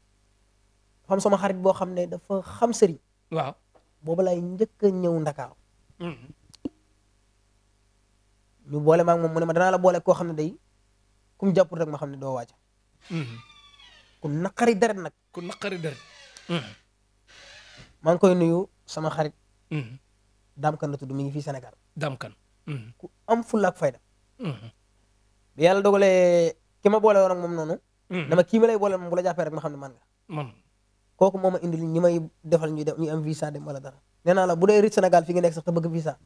xam sama xarit boo xam ne dafa xam sëriñ. waaw boobu lay njëkk a ñëw Ndakaaru. ñu boole ma ak moom mu ne ma danaa la boole koo xam ne day kum jàppul rek ma xam ne doo waaj. ku naqari deret nag. ku naqari deret. maa ngi koy nuyu sama xarit. Dame Kane la tudd mi ngi fii Sénégal. Dame Kane. ku am fulla ak fayda. bi yàlla dogalee ki ma boole woon ak moom noonu. dama kii ma lay boole moom bu la jàppee rek ma xam ne man nga. man kooku moo ma indil ñi may defal ñu am visa dem wala dara. nee naa la bu dee rit Sénégal fi nga nekk sax te bëgg visa.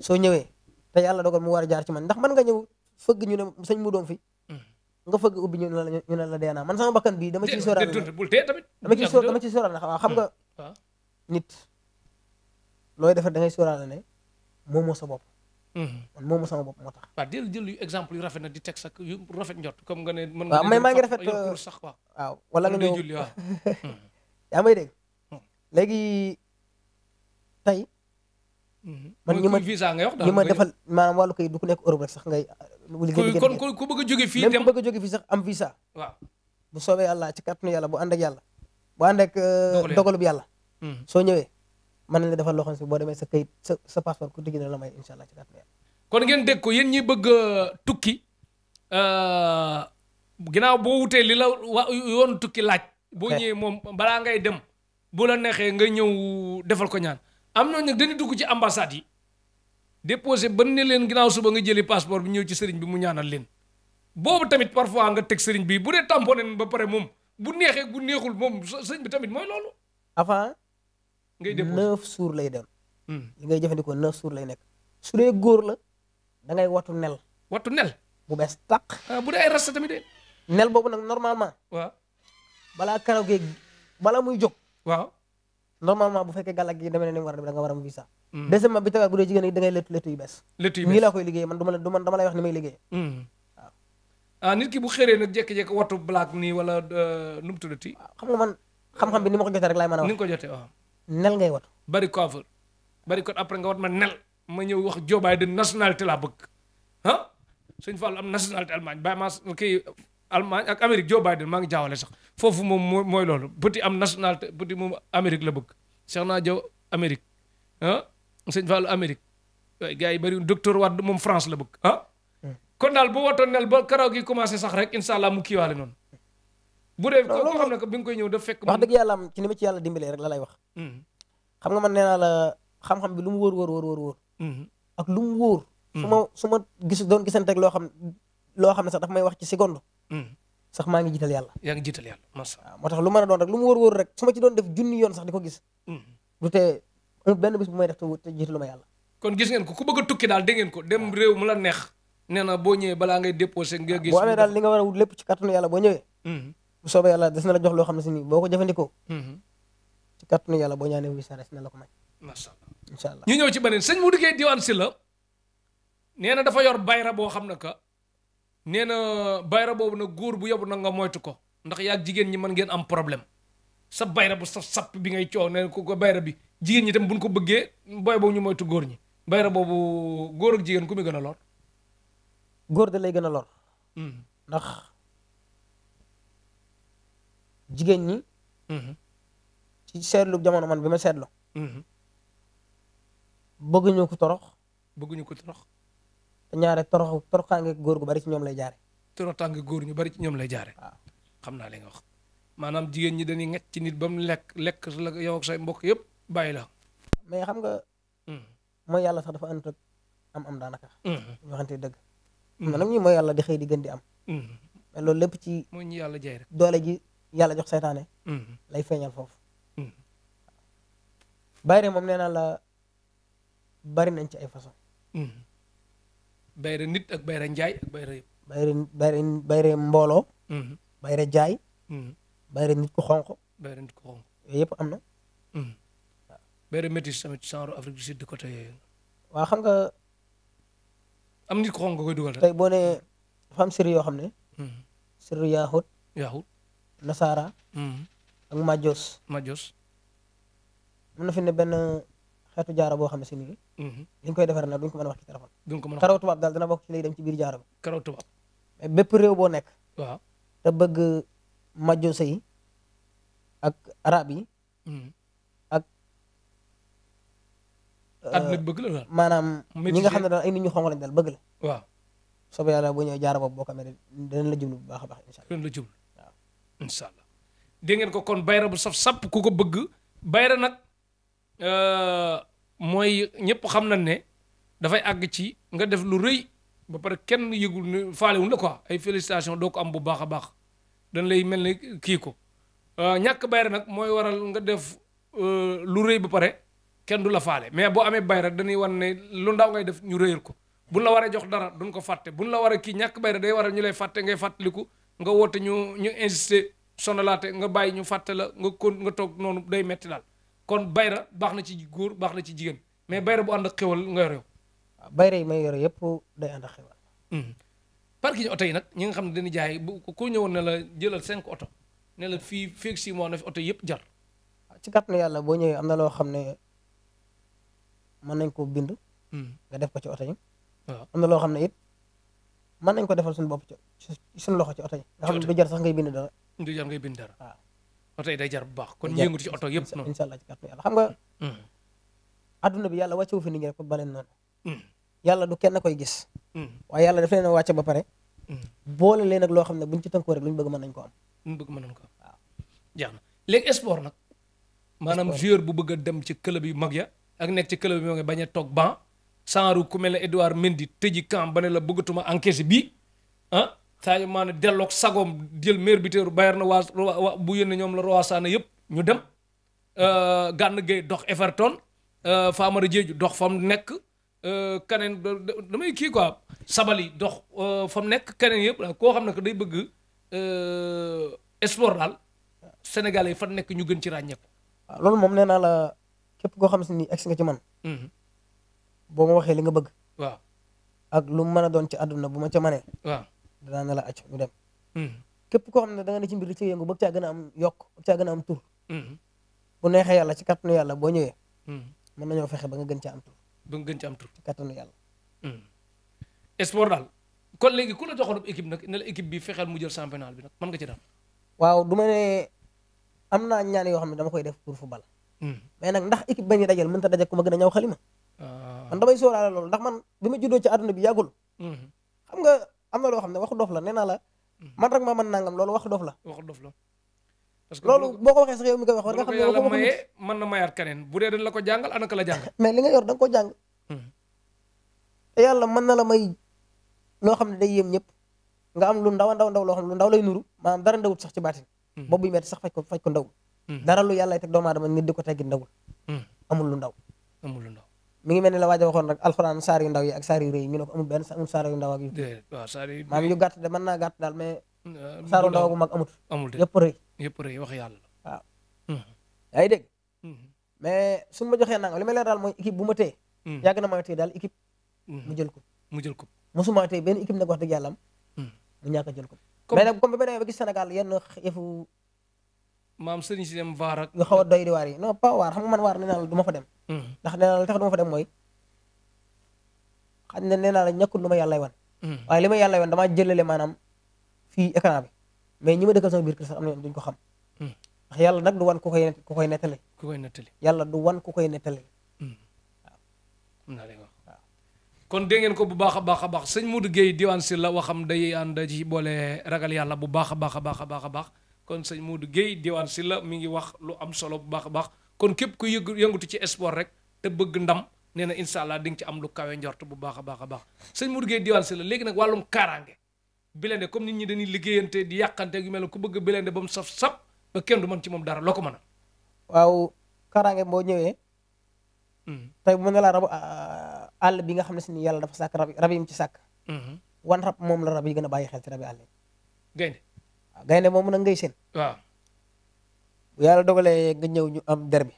soo ñëwee te yàlla dogal mu war a jaar ci man ndax man nga ñëw fëgg ñu ne sëñ mu doom fi. nga fëgg ubbi ñu ne la dee naa man sama bakkan bii dama ciy sóoraale dama ciy sóoraale waaw xam nga nit looy defar da ngay sóoraale ne moomoo sa bopp. man moomu sama bopp moo tax. waaw jël yu exemple yu rafet na di teg sax yu rafet njot comme nga ne. mën waaw mais maa ngi rafet sax waaw wala nga ñëw julli waaw. yaa may dégg. léegi tey. man ñi ma defal maanaam wàllu kay du ku nekk Europe rek sax ngay. kon ku bëgg a jóge fii dem ku bëgg a jóge fii sax am visa. waaw bu soobee yàlla ci kàttanu yàlla bu ànd ak yàlla. bu ànd ak dogalub yàlla. soo ñëwee mën nañ la defal loo xam si boo demee sa kayit sa passeport ku tijji na la may incha allah ci kàttanu yàlla. kon ngeen dégg ko yéen ñi bëgg a tukki ginnaaw boo wutee li la yoon tukki laaj. boo ñëwee moom balaa ngay dem bu la neexee nga ñëw defal ko ñaan. am na nag dañuy dugg ci ambassade yi déposé ba ne leen ginnaaw suba nga jëli passeport bi ñëw ci sëriñ bi mu ñaanal leen boobu tamit parfois nga teg sëriñ bi bu dee tamponné ba pare moom bu neexee bu neexul moom sëriñ bi tamit mooy loolu. avant. ngay déposé 9 jours lay dem. li ngay jëfandikoo 9 jours lay nekk. su dee góor la da ngay watu nel. watu nel. bu bees tàq. bu dee ay rasta tamit de. nel boobu nag normalement. waaw balaa karaw gi bala muy jóg. waaw. normalement bu fekkee gàllag gi demee ne ni mu war a def da nga war a am visa. deuxièmement bi tegaat bu dee jigéen ñi da ngay lettu yu bees. lettu yu bees nii laa koy liggéey man dama lay wax ni may liggéey. waaw. nit ki bu xëree nag jékki-jékki watu black nii wala nu mu tuddati. xam nga man xam-xam bi ni ma ko jotee rek laay mën a wax. ni nga ko jotee waaw. nel ngay watu. bari coiffeur bari ko après nga wat ma nel ma ñëw wax joobaay de nationalité laa bëgg ah Sëñ Fall am nationalité Allemagne bàyyi ma kii Allemagne ak Amérique Joe Biden maa ngi jaawale sax foofu moom mooy loolu petit am nationalité petit moom Amérique la bëgg Cheikh naa Jaw Amérique Sëñ Fall Amérique waaye gars yi bëri docteur Wade moom France la bëgg kon daal bu watoon nel ba karaw gi commencé sax rek incha allah mu kiiwaale noonu bu dee ko xam ne que bi nga koy ñëw daf fekk wax dëgg yàlla am ci ni ma ci yàlla dimbalee rek la lay wax xam nga man nee naa la xam-xam bi lu mu wóor ak lu mu wóor su ma doon gisante ak loo xam ne sax daf may wax ci seconde sax maa ngi jiital yàlla yaa ngi jiital yàlla masa waaw moo tax lu mën a doon rek lu mu wóor rek su ma ci doon def junni yoon sax di ko gis du tee benn bis bu may def te jiitalu ma yàlla kon gis ngeen ko ku bëgg a tukki daal dégg ngeen ko dem réew mu la neex nee na boo ñëwee balaa ngay déposé nga gis boo amee daal li nga war a wut lépp ci kàttanu yàlla boo ñëwee bu soobee yàlla des na la jox loo xam ne si nii boo ko jëfandikoo ci kàttanu yàlla boo ñaanee wisa des na la ko may macha allah incha allah ñu ñëw ci beneen sëñ Modou Gueye Diwane Sylla nee na dafa yor bayra boo xam ne que nee na bayra boobu nag góor bu yobu nag nga moytu ko ndax yaag jigéen ñi mën ngeen am problème sa bayra bu sa sapp bi ngay coow nee na ko bayra bi jigéen ñi tam buñ ko bëggee booy boobu ñu moytu góor ñi bayra boobu góor ak jigéen ku muy gën a lor góor da lay gën a lor ndax jigéen ñi ci seetlu jamono man bi ma seetlu bëgguñu ko torox bëgguñu ko torox te ñaare toroxaange góor gu bari ci ñoom lay jaare toroxtaange góor ñu bari ci ñoom lay jaare waaw xam naa li nga wax maanaam jigéen ñi dañuy ngecc ci nit ba mu lekk la yow ak say mbokk yëpp bàyyi la mais xam nga mooy yàlla sax dafa ànd ak am daanaka ñu waxante dëgg am na nag ñi mooy yàlla di xëy di gën di am mais loolu lépp ci mooy ñi yàlla jaay rek doole ji yàlla jox saytaane lay feeñal foofu bayre moom nee naa la bari nañ ci ay façon bayre nit ak bayre njaay ak bayre yëpp bayre mbooloo bayre jaay bayre nit ku xonq bayre nit ko xonq yooyu yëpp am na bayre métis tamit genre Afrique du Sud côté yooyu waaw xam nga am nit ko xonq nga koy dugal tey boo nee dafa am siri yoo xam ne siri yaahut nasaara ak majos am na fi ne benn xeetu jaara boo xam ne si nii li ñu koy defar nag duñ ko mën a wax ci téléphone duñ ko mën a karaw tubaab daal dina bokk ci lay dem ci biir jaara ba karaw tubaab mais bépp réew boo nekk waaw te bëgg majos yi ak arab yi ak àdduna bi bëgg la daal maanaam ñi nga xam ne daal ay nit ñu xonq lañ daal bëgg la waaw soobee yàlla boo ñëwee jaara boobu boo ko amee danañ la jublu bu baax a baax incha allah danañ la jublu waaw incha allah dégg ngeen ko kon bayra bu saf sapp ku ko bëgg bayra nag mooy ñëpp xam nañ ne dafay àgg ci nga def lu rëy ba pare kenn yëgul ne faalewul la quoi ay félicitation doo ko am bu baax a baax dañ lay mel ni kii ko ñàkk bayra nag mooy waral nga def lu rëy ba pare kenn du la faale mais boo amee bayra dañuy wan ne lu ndaw ngay def ñu rëyal ko buñ la waree jox dara duñ ko fàtte buñ la waree kii ñàkk bayra day waral ñu lay fàtte ngay fàttaliku nga woote ñu insister sonalaate nga bàyyi ñu fàtte la nga toog noonu day metti daal kon bayra baax na ci góor baax na ci jigéen mais bayra bu ànd ak xewal nga yor yow waaw bayra yi may yore yëpp day ànd ak xewal parking oto yi nag ñi nga xam ne dañuy jaay bu ku ñëwoon ne la jëlal 5 oto ne la fii feeg 6 mois na fi oto yëpp jar ci kàttanu yàlla boo ñëwee am na loo xam ne mën nañ ko bind nga def ko ci oto yi waaw am na loo xam ne it mën nañ ko defal suñu bopp ci suñu loxo ci oto yi nga xam ne du jar sax ngay bind dara du jar ngay bind dara waaw oto yi day jar bu baax kon yëngu ci oto yëpp noonu incha allah ci kàttanu yàlla xam nga adduna bi yàlla wàccewu fi nit ñi rek pour baleen noonu yàlla du kenn koy gis waaye yàlla daf leen a wàcce ba pare boole leen ak loo xam ne buñ ci tënkoo rek lu ñu bëgg mën nañ ko am lu ñu bëgg mën nañ ko am waaw jeex na léegi sport nag maanaam joueur bu bëgg a dem ci club yu mag ya ak nekk ci club yi moo ngi bañ a toog ban sanru ku mel ne Edouard Mendy tëji camp ba ne la bëggatuma encaissé bii ah Sadio Mané delloog sagoom jël meilleur buteur Bayern waa bu yénne ñoom la Roi Sané yëpp ñu dem Gana Gueye dox Everton Famara Diédhiou dox fa mu nekk keneen damay kii quoi Sabali dox fa mu nekk keneen yëpp daal koo xam ne que day bëgg sport daal Sénégalais yi fa nekk ñu gën ci ràññeeku. waaw loolu moom nee naa la képp koo xam si ni egsi nga ci man boo ma waxee li nga bëgg waaw ak lu mu mën a doon ci àdduna bu ma ca manee waaw danaa ne la acc ñu dem képp koo xam ne da nga ne ci mbir di ci yëngu bëgg caa gën a am yokk bëgg caa gën a am tur bu neexee yàlla ci kattanu yàlla boo ñëwee mën nañoo fexe ba nga gën caa am tur ba nga gën ci am tur ci kattanu yàlla sport daal kon léegi ku la joxoon équipe nag ne la équipe bi fexeel mu jël championnat bi nag mën nga ci daal waaw du ma ne am naa ñaan yoo xam ne dama koy def pour football mais nag ndax équipe bañuy dajal mënta dajal ku ma gën a ñaw xalima man damay sóoraale loolu ndax man bi ma juddoo ci àdduna bi yàggul xam nga am na loo xam ne waxu dof la nee naa la man rek maa mën nangam loolu waxu dof la waxu dof la parce que loolu boo ko waxee sax yow mi koy wax war nga xam ne yàlla mayee mën na mayaat keneen bu dee dañ la ko jàngal anaka la jàngal mais li nga yor da nga ko jàng te yàlla mën na la may loo xam ne day yéem ñëpp nga am lu ndaw ndaw ndaw loo xam ne lu ndaw lay nuru maanaam dara ndawut sax ci baatin boobu buy metti sax faj ko ndawul dara lu yàlla teg doomu aadama nit di ko teggi ndawul amul lu ndaw amul lu ndaw mi ngi mel ni la waaja waxoon rek alxuraan saar yu ndaw yi ak saar yu rëy yi ñu ne ko amul benn amul saar yu ndaw ak yu maanaam yu gàtt de mën naa gàtt daal mais saaru ndaw bu mag amul de yëpp rëy yëpp rëy wax yàlla waaw yaa ngi dégg mais suñu ma joxee nangam li ma leer daal mooy équipe bu ma téye yàgg na ma téye daal équipe mu jël ko mosuma téye benn équipe nag wax dëgg yàlla am mu ñàkk a jël ko mais nag comme bi ma demee ba gis Sénégal yenn yëfu maam sëriñ si dem vaar ak yu xaw a doy di waar yi non pas waar xam nga man waar nee naa la du ma fa dem ndax nee naa la tax du ma fa dem mooy xam ne nee naa la ñàkkul lu ma yàllay wan waaye li ma yàllay wan damaa jëlale maanaam fii écran bi mais ñi ma dëkkal sama biir kër sax am na duñ ko xam ndax yàlla nag du wan ku koy nettali. ku koy nettali. yàlla du wan ku koy nettali. waaw naa leen wax kon dégg ngeen ko bu baax a baax a baax sëñ Modou Gueye Diwane Sylla waxam day ànd ci boole ragal yàlla bu baax a baax a baax a baax a baax kon sëñ Modou Gueye Diwane Sylla mi ngi wax lu am solo bu baax a baax kon képp ku yëngatu ci sport rek te bëgg ndam nee na incha allah di nga ci am lu kawe njort bu baax a baax a baax sëñ Modou Gueye Diwane Sylla léegi nag wàllum kaaraange Blindé comme nit ñi dañuy liggéeyante di yàqante yu mel ne ku bëgg Blindé ba mu saf ba kenn du mën ci moom dara loo ko mën a. waaw kaaraange boo ñëwee. tey mën nga laa rabu àll bi nga xam ne si ni yàlla dafa sàkk rab yi mu ci sàkk. wan rab moom la rab yi gën a bàyyi xel ci rabi àll yi. gaynde. waaw gaynde moom nag ngay seen. waaw. bu yàlla dogalee nga ñëw ñu am der bi.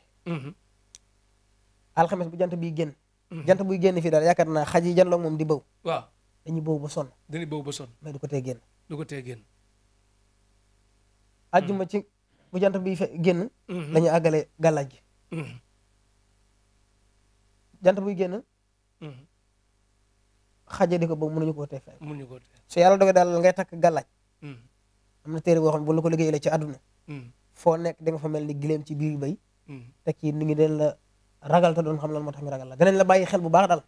alxames bu jant biy génn. jant buy génn fii daal yaakaar naa xaj yi janloo moom di bëw. waaw dañuy bëw ba sonn. dañuy bëw ba sonn. mais du ko tee génn. du ko tee génn. ajjuma ci bu jant biy génn. dañuy àggale gàllaaj gi. jant buy génn. xaje di ko boobu mënuñu koo tee fay. mënuñu koo tee. su yàlla dogalee daal ngay takk gàllaaj. am na téere boo xam ne bu la ko liggéeyee ci àdduna. foo nekk di nga fa mel ni gileem ci biir bay. te kii nit ñi dañ la ragal te doon xam lan moo tax ñu ragal la danañ la bàyyi xel bu baax daal.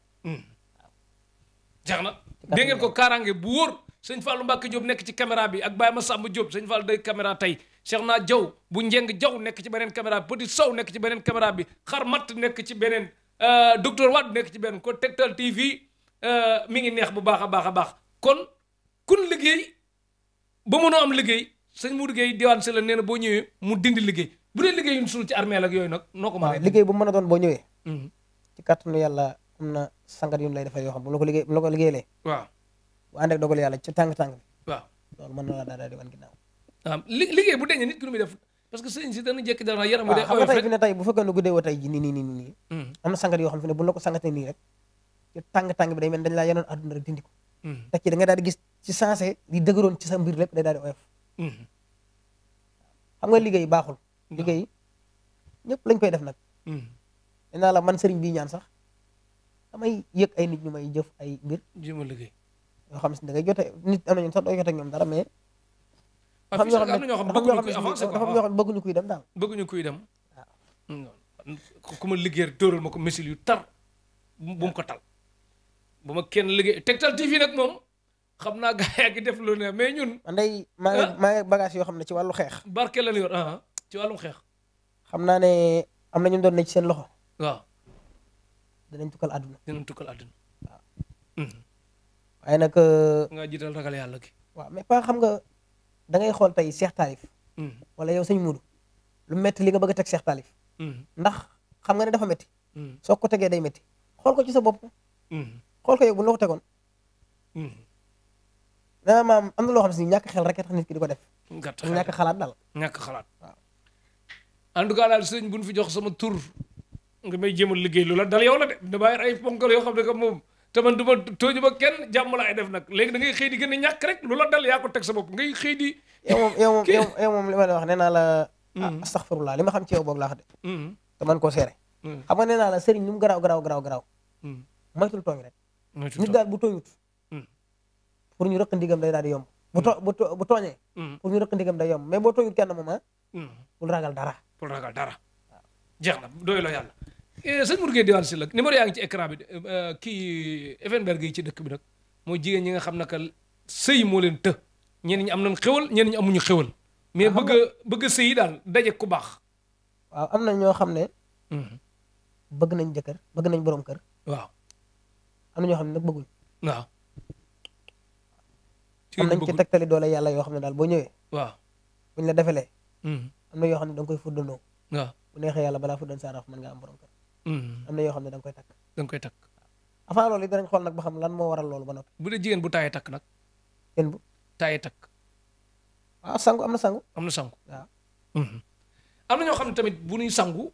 jax na dégg ngeen ko kaaraange bu wóor sëñ Fallou Mbacke Diop nekk ci caméra bi ak Baye Massamba Diop sëñ Fallou day caméra tey Cheikh naa Diaw bu njeng Diaw nekk ci beneen caméra bi Petit Sow nekk ci beneen caméra bi xar matt nekk ci beneen docteur Wade nekk ci beneen ko Tektal TV mi ngi neex bu baax a baax a baax kon kun liggéey ba mënoo am liggéey sëñ Modou Gueye Diwane Sylla nee na boo ñëwee mu dindi liggéey bu dee liggéey yu ñu suul ci armée ak yooyu nag noo ko mën a liggéey bu mën a doon boo ñëwee ci kàttanu yàlla am na sangat yu ñu lay defal yoo xam bu la ko liggéeylee waaw bu ànd ak dogal yàlla ci tàng-tàng bi waaw loolu mën na la daal di wan ginnaaw waaw liggéey bu deñee nit ki nu muy def parce que sëñ si dana jékki dara yaram bi day xam nga tey fi ne tey bu fekkee ne guddee wa tey ji nii am na sangat yoo xam fi ne bu la ko sangatee nii rek ci tàng-tàng bi day mel dañ laa yenoon àdduna rek dindi ko te ci da nga daal di gis ci sensé li dëgëroon ci sa mbir lépp day daal di oyof xam nga liggéey baaxul liggéey ñëpp lañ koy def nag nee naa la man sëriñ bii ñaan sax damay yëg ay nit ñu may jëf ay mbir jéema liggéey yoo xam ne da ngay jote nit am nañu sax doo jote ak ñoom dara mais dafa am ñoo xam ne bëgguñu kuy dem daal bëgguñu kuy dem waaw ku ma liggéey dóoral ma ko misil yu tar bu mu ko tal bu ma kenn liggéey Tektal TV nag moom xam naa gaa yaa ngi def lu ne mais ñun man day maa ngi bagage yoo xam ne ci wàllu xeex barke la yor ci wàllum xeex xam naa ne am na ñu doon ne ci seen loxo waaw dinañ tukkal àdduna waaw waaye nag nga jiital ragal yàlla gi waaw mais pas xam nga da ngay xool tey Cheikh Talif wala yow sëñ Modou lu metti li nga bëgg a teg Cheikh Talif ndax xam nga ne dafa metti soo ko tegee day metti xool ko ci sa bopp xool ko yow bu la ko tegoon dana maam am na loo xam si ñàkk xel rek tax nit ki di ko def ñàkk xalaat daal ñàkk xalaat waaw en tout cas daal sëñ bu ñu fi jox sama tur nga may jéemal liggéey lu la dal yow la de dama yor ay ponkal yoo xam ne que moom te man du ma tooñu ba kenn jàmm la ay def nag léegi da ngay xëy di gën a ñàkk rek lu la dal yaa ko teg sa bopp ngay xëy di yow moom li ma la wax nee naa la astaghfirullah li ma xam ci yow boog laa xam de te man koo seere xam nga nee naa la sëriñ lu mu garaaw moytul tooñ rek nit daal bu tooñut pour ñu rëq ndigam day daal di yomb bu tooñee pour ñu rëq ndigam day yomb mais boo tooñut kenn moom bul ragal dara jeex na doy la yàlla sëñ Modou Gueye Diwane Sylla numéro yaa ngi ci écran bi kii Effenberg yi ci dëkk bi nag mooy jigéen ñi nga xam ne que sëy moo leen të ñenn ñi am nañ xewal ñenn ñi amuñu xewal mais bëgg sëy yi daal daje ku baax waaw am na ñoo xam ne bëgg nañ jëkkër bëgg nañ borom kër waaw am na ñoo xam ne nag bëgguñ waaw am nañ ci tegtali doole yàlla yoo xam ne daal boo ñëwee waaw buñ la defelee am na yoo xam ne da nga koy fuddandoo waaw bu neexee yàlla balaa fuddan saaraf mën nga am borom kër am na yoo xam ne da nga koy takk avant loolu danañ xool nag ba xam lan moo waral loolu ba noppi bu dee jigéen bu taayee takk nag jigéen bu taayee takk waaw sangu am na sangu am na sangu waaw am na ñoo xam ne tamit bu ñuy sangu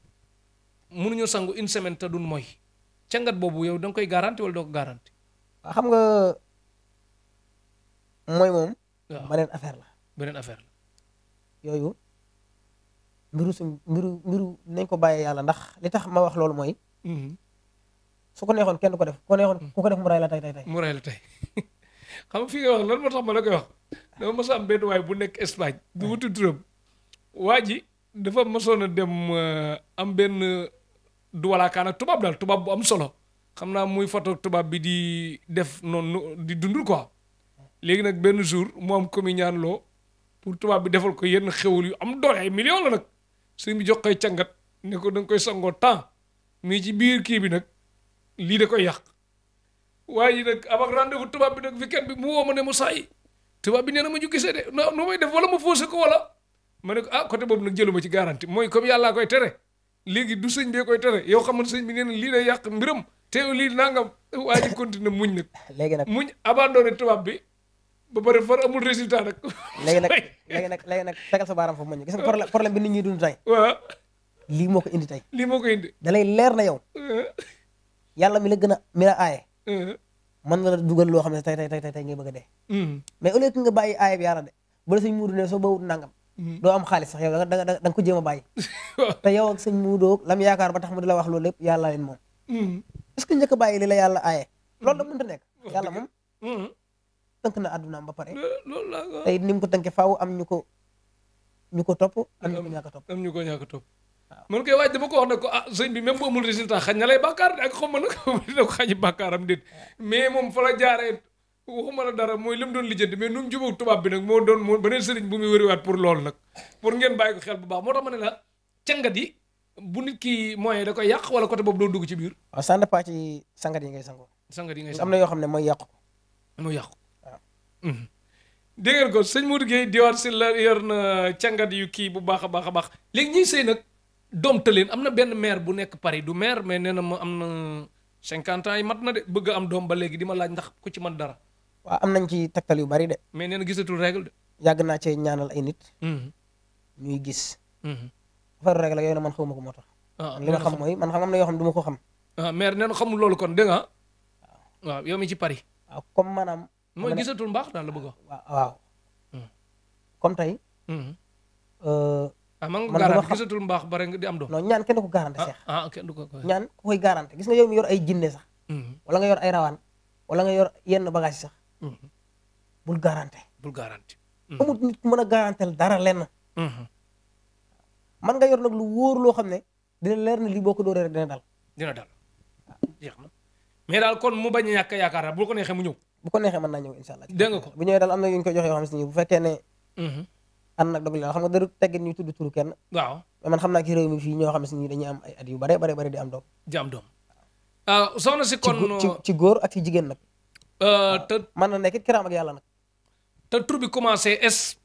mënuñoo sangu une semaine te duñ mooy cangat boobu yow da nga koy garanti wala doo ko garanti waaw xam nga mooy moom waaw beneen affaire la yooyu mbiru nañ ko bàyyee yàlla ndax li tax ma wax loolu mooy su ko neexoon kenn du ko def ku ko neexoon ku ko def mu ray la tey mu ray la tey xam nga fi nga wax lan moo tax ma la koy wax dama mos a am benn waay bu nekk Espagne du wutu turam waa ji dafa mosoon a dem am benn duwalaakaan ak tubaab daal tubaab bu am solo xam naa muy photo tubaab bi di def noonu di dund quoi léegi nag benn jour mu am ko mi ñaan loo pour tubaab bi defal ko yenn xewul yu am doole ay millions la nag sëñ bi jox koy cangat ne ko da nga koy sangoo temps mais ci biir kii bi nag lii da koy yàq waaye nag am ak rendez-vous tubaab bi nag weekend bi mu woo ma ne ma saa yi tubaab bi nee na ma ñu gisee de non nu may def wala ma faussé ko wala ma ne ko ah côté boobu nag jëluma ci garantie mooy comme yàllaa koy tere léegi du sëñ bee koy tere yow xam nga sëñ bi nee na lii day yàq mbiram te lii nangam waa ji continué muñ nag. léegi nag muñ abandonné tubaab bi ba pare far amul résultat nag. léegi nag tegal sa baaram foofu ma ñu gis nga problème bi nit ñi dund tey. waaw lii moo ko indi tey. lii moo ko indi. da lay leer na yow. yàlla mi la gën a mi la aaye. mën na la dugal loo xam ne tey ngay bëgg a dee. mais au lieu que nga bàyyi aaye bi yàlla de bu la sëñ muudu ne soo bawut nangam. doo am xaalis sax yow da nga ko jéem a bàyyi. te yow ak sëñ muudoo lam yaakaar ba tax mu di la wax loolu lépp yàlla leen moom. est-ce que njëkk a bàyyi li la yàlla aaye. loolu da mënta nekk. yàlla moom. tënk na àddunaam ba pare. loolu la tey ni mu ko tënkee faaw am ñu ko topp am ñu ko ñàkk a topp. am ñu ko ñàkk a topp. man koy waaj dama ko wax ne ko sëñ bi même bu amul résultat xañ na lay bàkkaar ak xaw ma nag dina ko xañi bàkkaaram déet mais moom fa la jaaree waxuma la dara mooy li mu doon lijjanti mais nu mu jubóog tubaab bi nag moo doon moo beneen sëriñ bu muy wëriwaat pour loolu nag pour ngeen bàyyi ko xel bu baax moo tax ma ne la cangat yi bu nit ki moyen da koy yàq wala côté boobu doo dugg ci biir. waaw ça dépend ci sangat yi ngay sangoo. sangat yi ngay am na yoo xam ne mooy yàqu. mooy yàqu waaw. dégg ngeen ko sëñ Modou Gueye Diwane Sylla yor na cangat yu kii bu baax a baax a baax léegi ñiy sëy nag doom tëleen am na benn maire bu nekk Paris du maire mais nee na ma am na 50 ans yi mat na de bëgg am doom ba léegi di ma laaj ndax ku ci man dara. waaw am nañ ci tegtal yu bari de. mais nee na gisatul règle de. yàgg naa cee ñaanal ay nit. ñuy gis. affaire règle yooyu na man xawma ko moo tax. li ma xam mooy man xam am na yoo xam ne du ma ko xam. maire nee na xamul loolu kon dégg nga waaw yow mi ci Paris. waaw comme maanaam. mooy gisatul mbaax daal la bëgg waaw comme tey. man nga garanti gisatul mbaax bare nga di am doom. non ñaan kenn du ko garanti seex. kenn du ko ñaan ku koy garanti gis nga yow mi yor ay jinne sax. wala nga yor ay rawaan wala nga yor yenn bagage sax. bul garanti. bul garanti. amul nit ku mën a garantel dara lenn. man nga yor nag lu wóor loo xam ne dina leer na lii boo ko dooree rek dina dal. dina dal jeex na mais daal kon mu bañ a ñàkk yaakaar daal bu ko neexee mu ñëw. bu ko neexee mën naa ñëw incha allah. dégg nga ko bu ñëwee daal am na yu ñu ko joxe yoo xam ne bu fekkee ne. ànd nag dogal la xam nga dara teggin ñuy tudd turu kenn. waaw mais man xam naa ci réew mi fii ñoo xam ne dañuy am ay at yu bare di am doom. di am doom soxna si kon ci góor ak ci jigéen nag. te mën na nekk it kiraam ak yàlla nag. te tur bi commencé S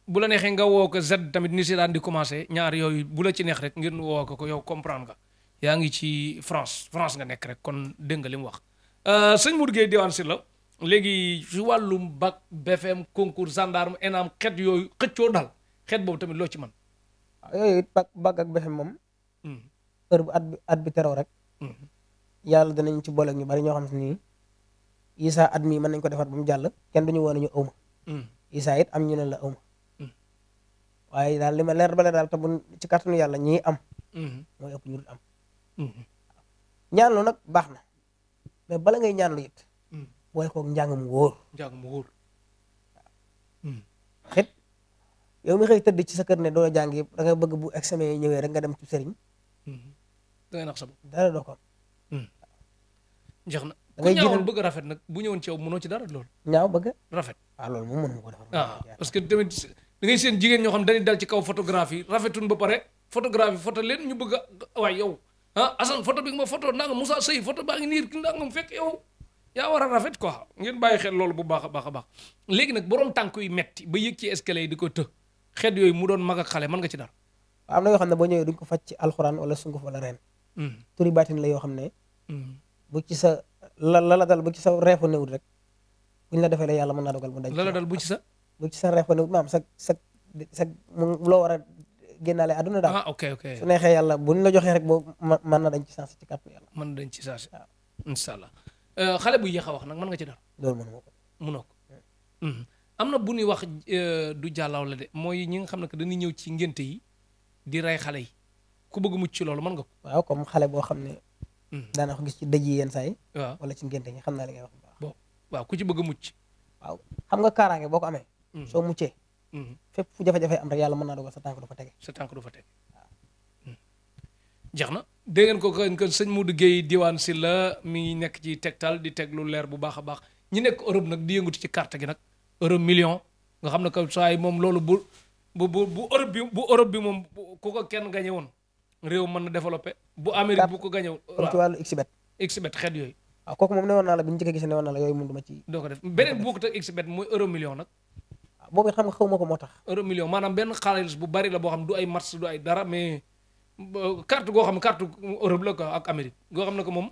bu la neexee nga woo ko Z tamit ni si daan di commencé ñaar yooyu bu la ci neex rek ngeen woo ko yow comprendre nga yaa ngi ci France nga nekk rek kon dégg nga li mu wax. sëñ Modou Gueye Diwane Sylla léegi ci wàllum bac BFM concours gendarme ENAM xeet yooyu xëccoo daal xeet boobu tamit loo ci man waaw yooyu it bac ak BFM moom. heure bu at bi teroo rek. yàlla danañ ci boole ak ñu bari ñoo xam ne nii Issa at mii mën nañ ko defar ba mu jàll kenn duñu woon ñu awma. Issa it am ñu ne la awma. waaye daal li ma leer bale daal te bu ci kàttanu yàlla ñii am. mooy ëpp ñu dul am. ñaanlu nag baax na mais bala ngay ñaanlu it. boole koog njàng mu wóor. njàng mu wóor. xit yow mi xëy tëdd ci sa kër ne doo jàng yëpp da nga bëgg bu examen yi ñëwee rek nga dem ci sëriñ. da ngay nax sa bopp dara doo ko am. jeex na da ngay ku ñaawoon bëgg rafet nag bu ñëwoon ci yow mënoo ci dara loolu. ñaaw bëgg. rafet waaw loolu moom mën nga ko defar. parce que tamit da ngay seen jigéen ñoo xam dañuy dal ci kaw photographie rafetun ba pare photographie photo leen ñu bëgg a waay yow Assane photo bi nga ma photo nanga Moussa Seye photo baa ngi niir ki nangam fekk yow yaa war a rafet quoi ngeen bàyyi xel loolu bu baax a baax a baax léegi nag borom tànk yu metti ba yëg ci escalier yi di ko të xeet yooyu mu doon mag ak xale mën nga ci dara. am na yoo xam ne boo ñëwee duñ ko faj ci alxuraan wala sunguf wala reen. turi baatin la yoo xam ne. bu ci sa la dal bu ci sa reefu newut rek buñ la defee la yàlla mën naa dogal mu dañ. la dal bu ci sa reefu newut maam sa loo war a génnaale àdduna daal. ok su neexee yàlla buñ la joxee rek boobu mën na dañ ci sens ci kàttu yàlla. mën na dañ ci sens waaw incha allah xale bu yéex a wax nag mën nga ci dara. loolu mënoo ko. am na bu ñuy wax du jàllaw la de mooy ñi nga xam ne que dañuy ñëw ci ngénte yi di rey xale yi ku bëgg mucc ci loolu mën nga ko. waaw comme xale boo xam ne. daana ko gis ci dëj yi yenn saa yi. waaw wala ci ngénte yi xam naa li ngay wax bu baax. waaw ku ci bëgg a mucc. waaw xam nga kaaraange boo ko amee. soo muccee. fépp fu jafe-jafe am rek yàlla mën naa dogal sa tànk du fa tege. sa tànk du fa tege. jeex na dégg ngeen ko kon sëñ Modou Gueye Diwane Sylla mi nekk ci Tektal di teg lu leer bu baax a baax ñi nekk Europe nag di yëngatu ci carte gi nag euro million nga xam ne que saa yi moom loolu bu Europe bi moom ku ko kenn gañe woon réew mën na développé bu Amérique bu ko gañe woon ci wàllu xbet xeet yooyu waaw kooku moom ne woon naa la bi ñu njëkkee gis ne woon naa la yooyu mun duma ci doo ko def beneen bokkut ak xbet mooy euro million nag boobu xam nga xaw ma ko moo tax euro million maanaam benn xaalis bu bari la boo xam du ay match du ay dara mais carte goo xam ne carte Europe la ko ak Amérique goo xam ne ko moom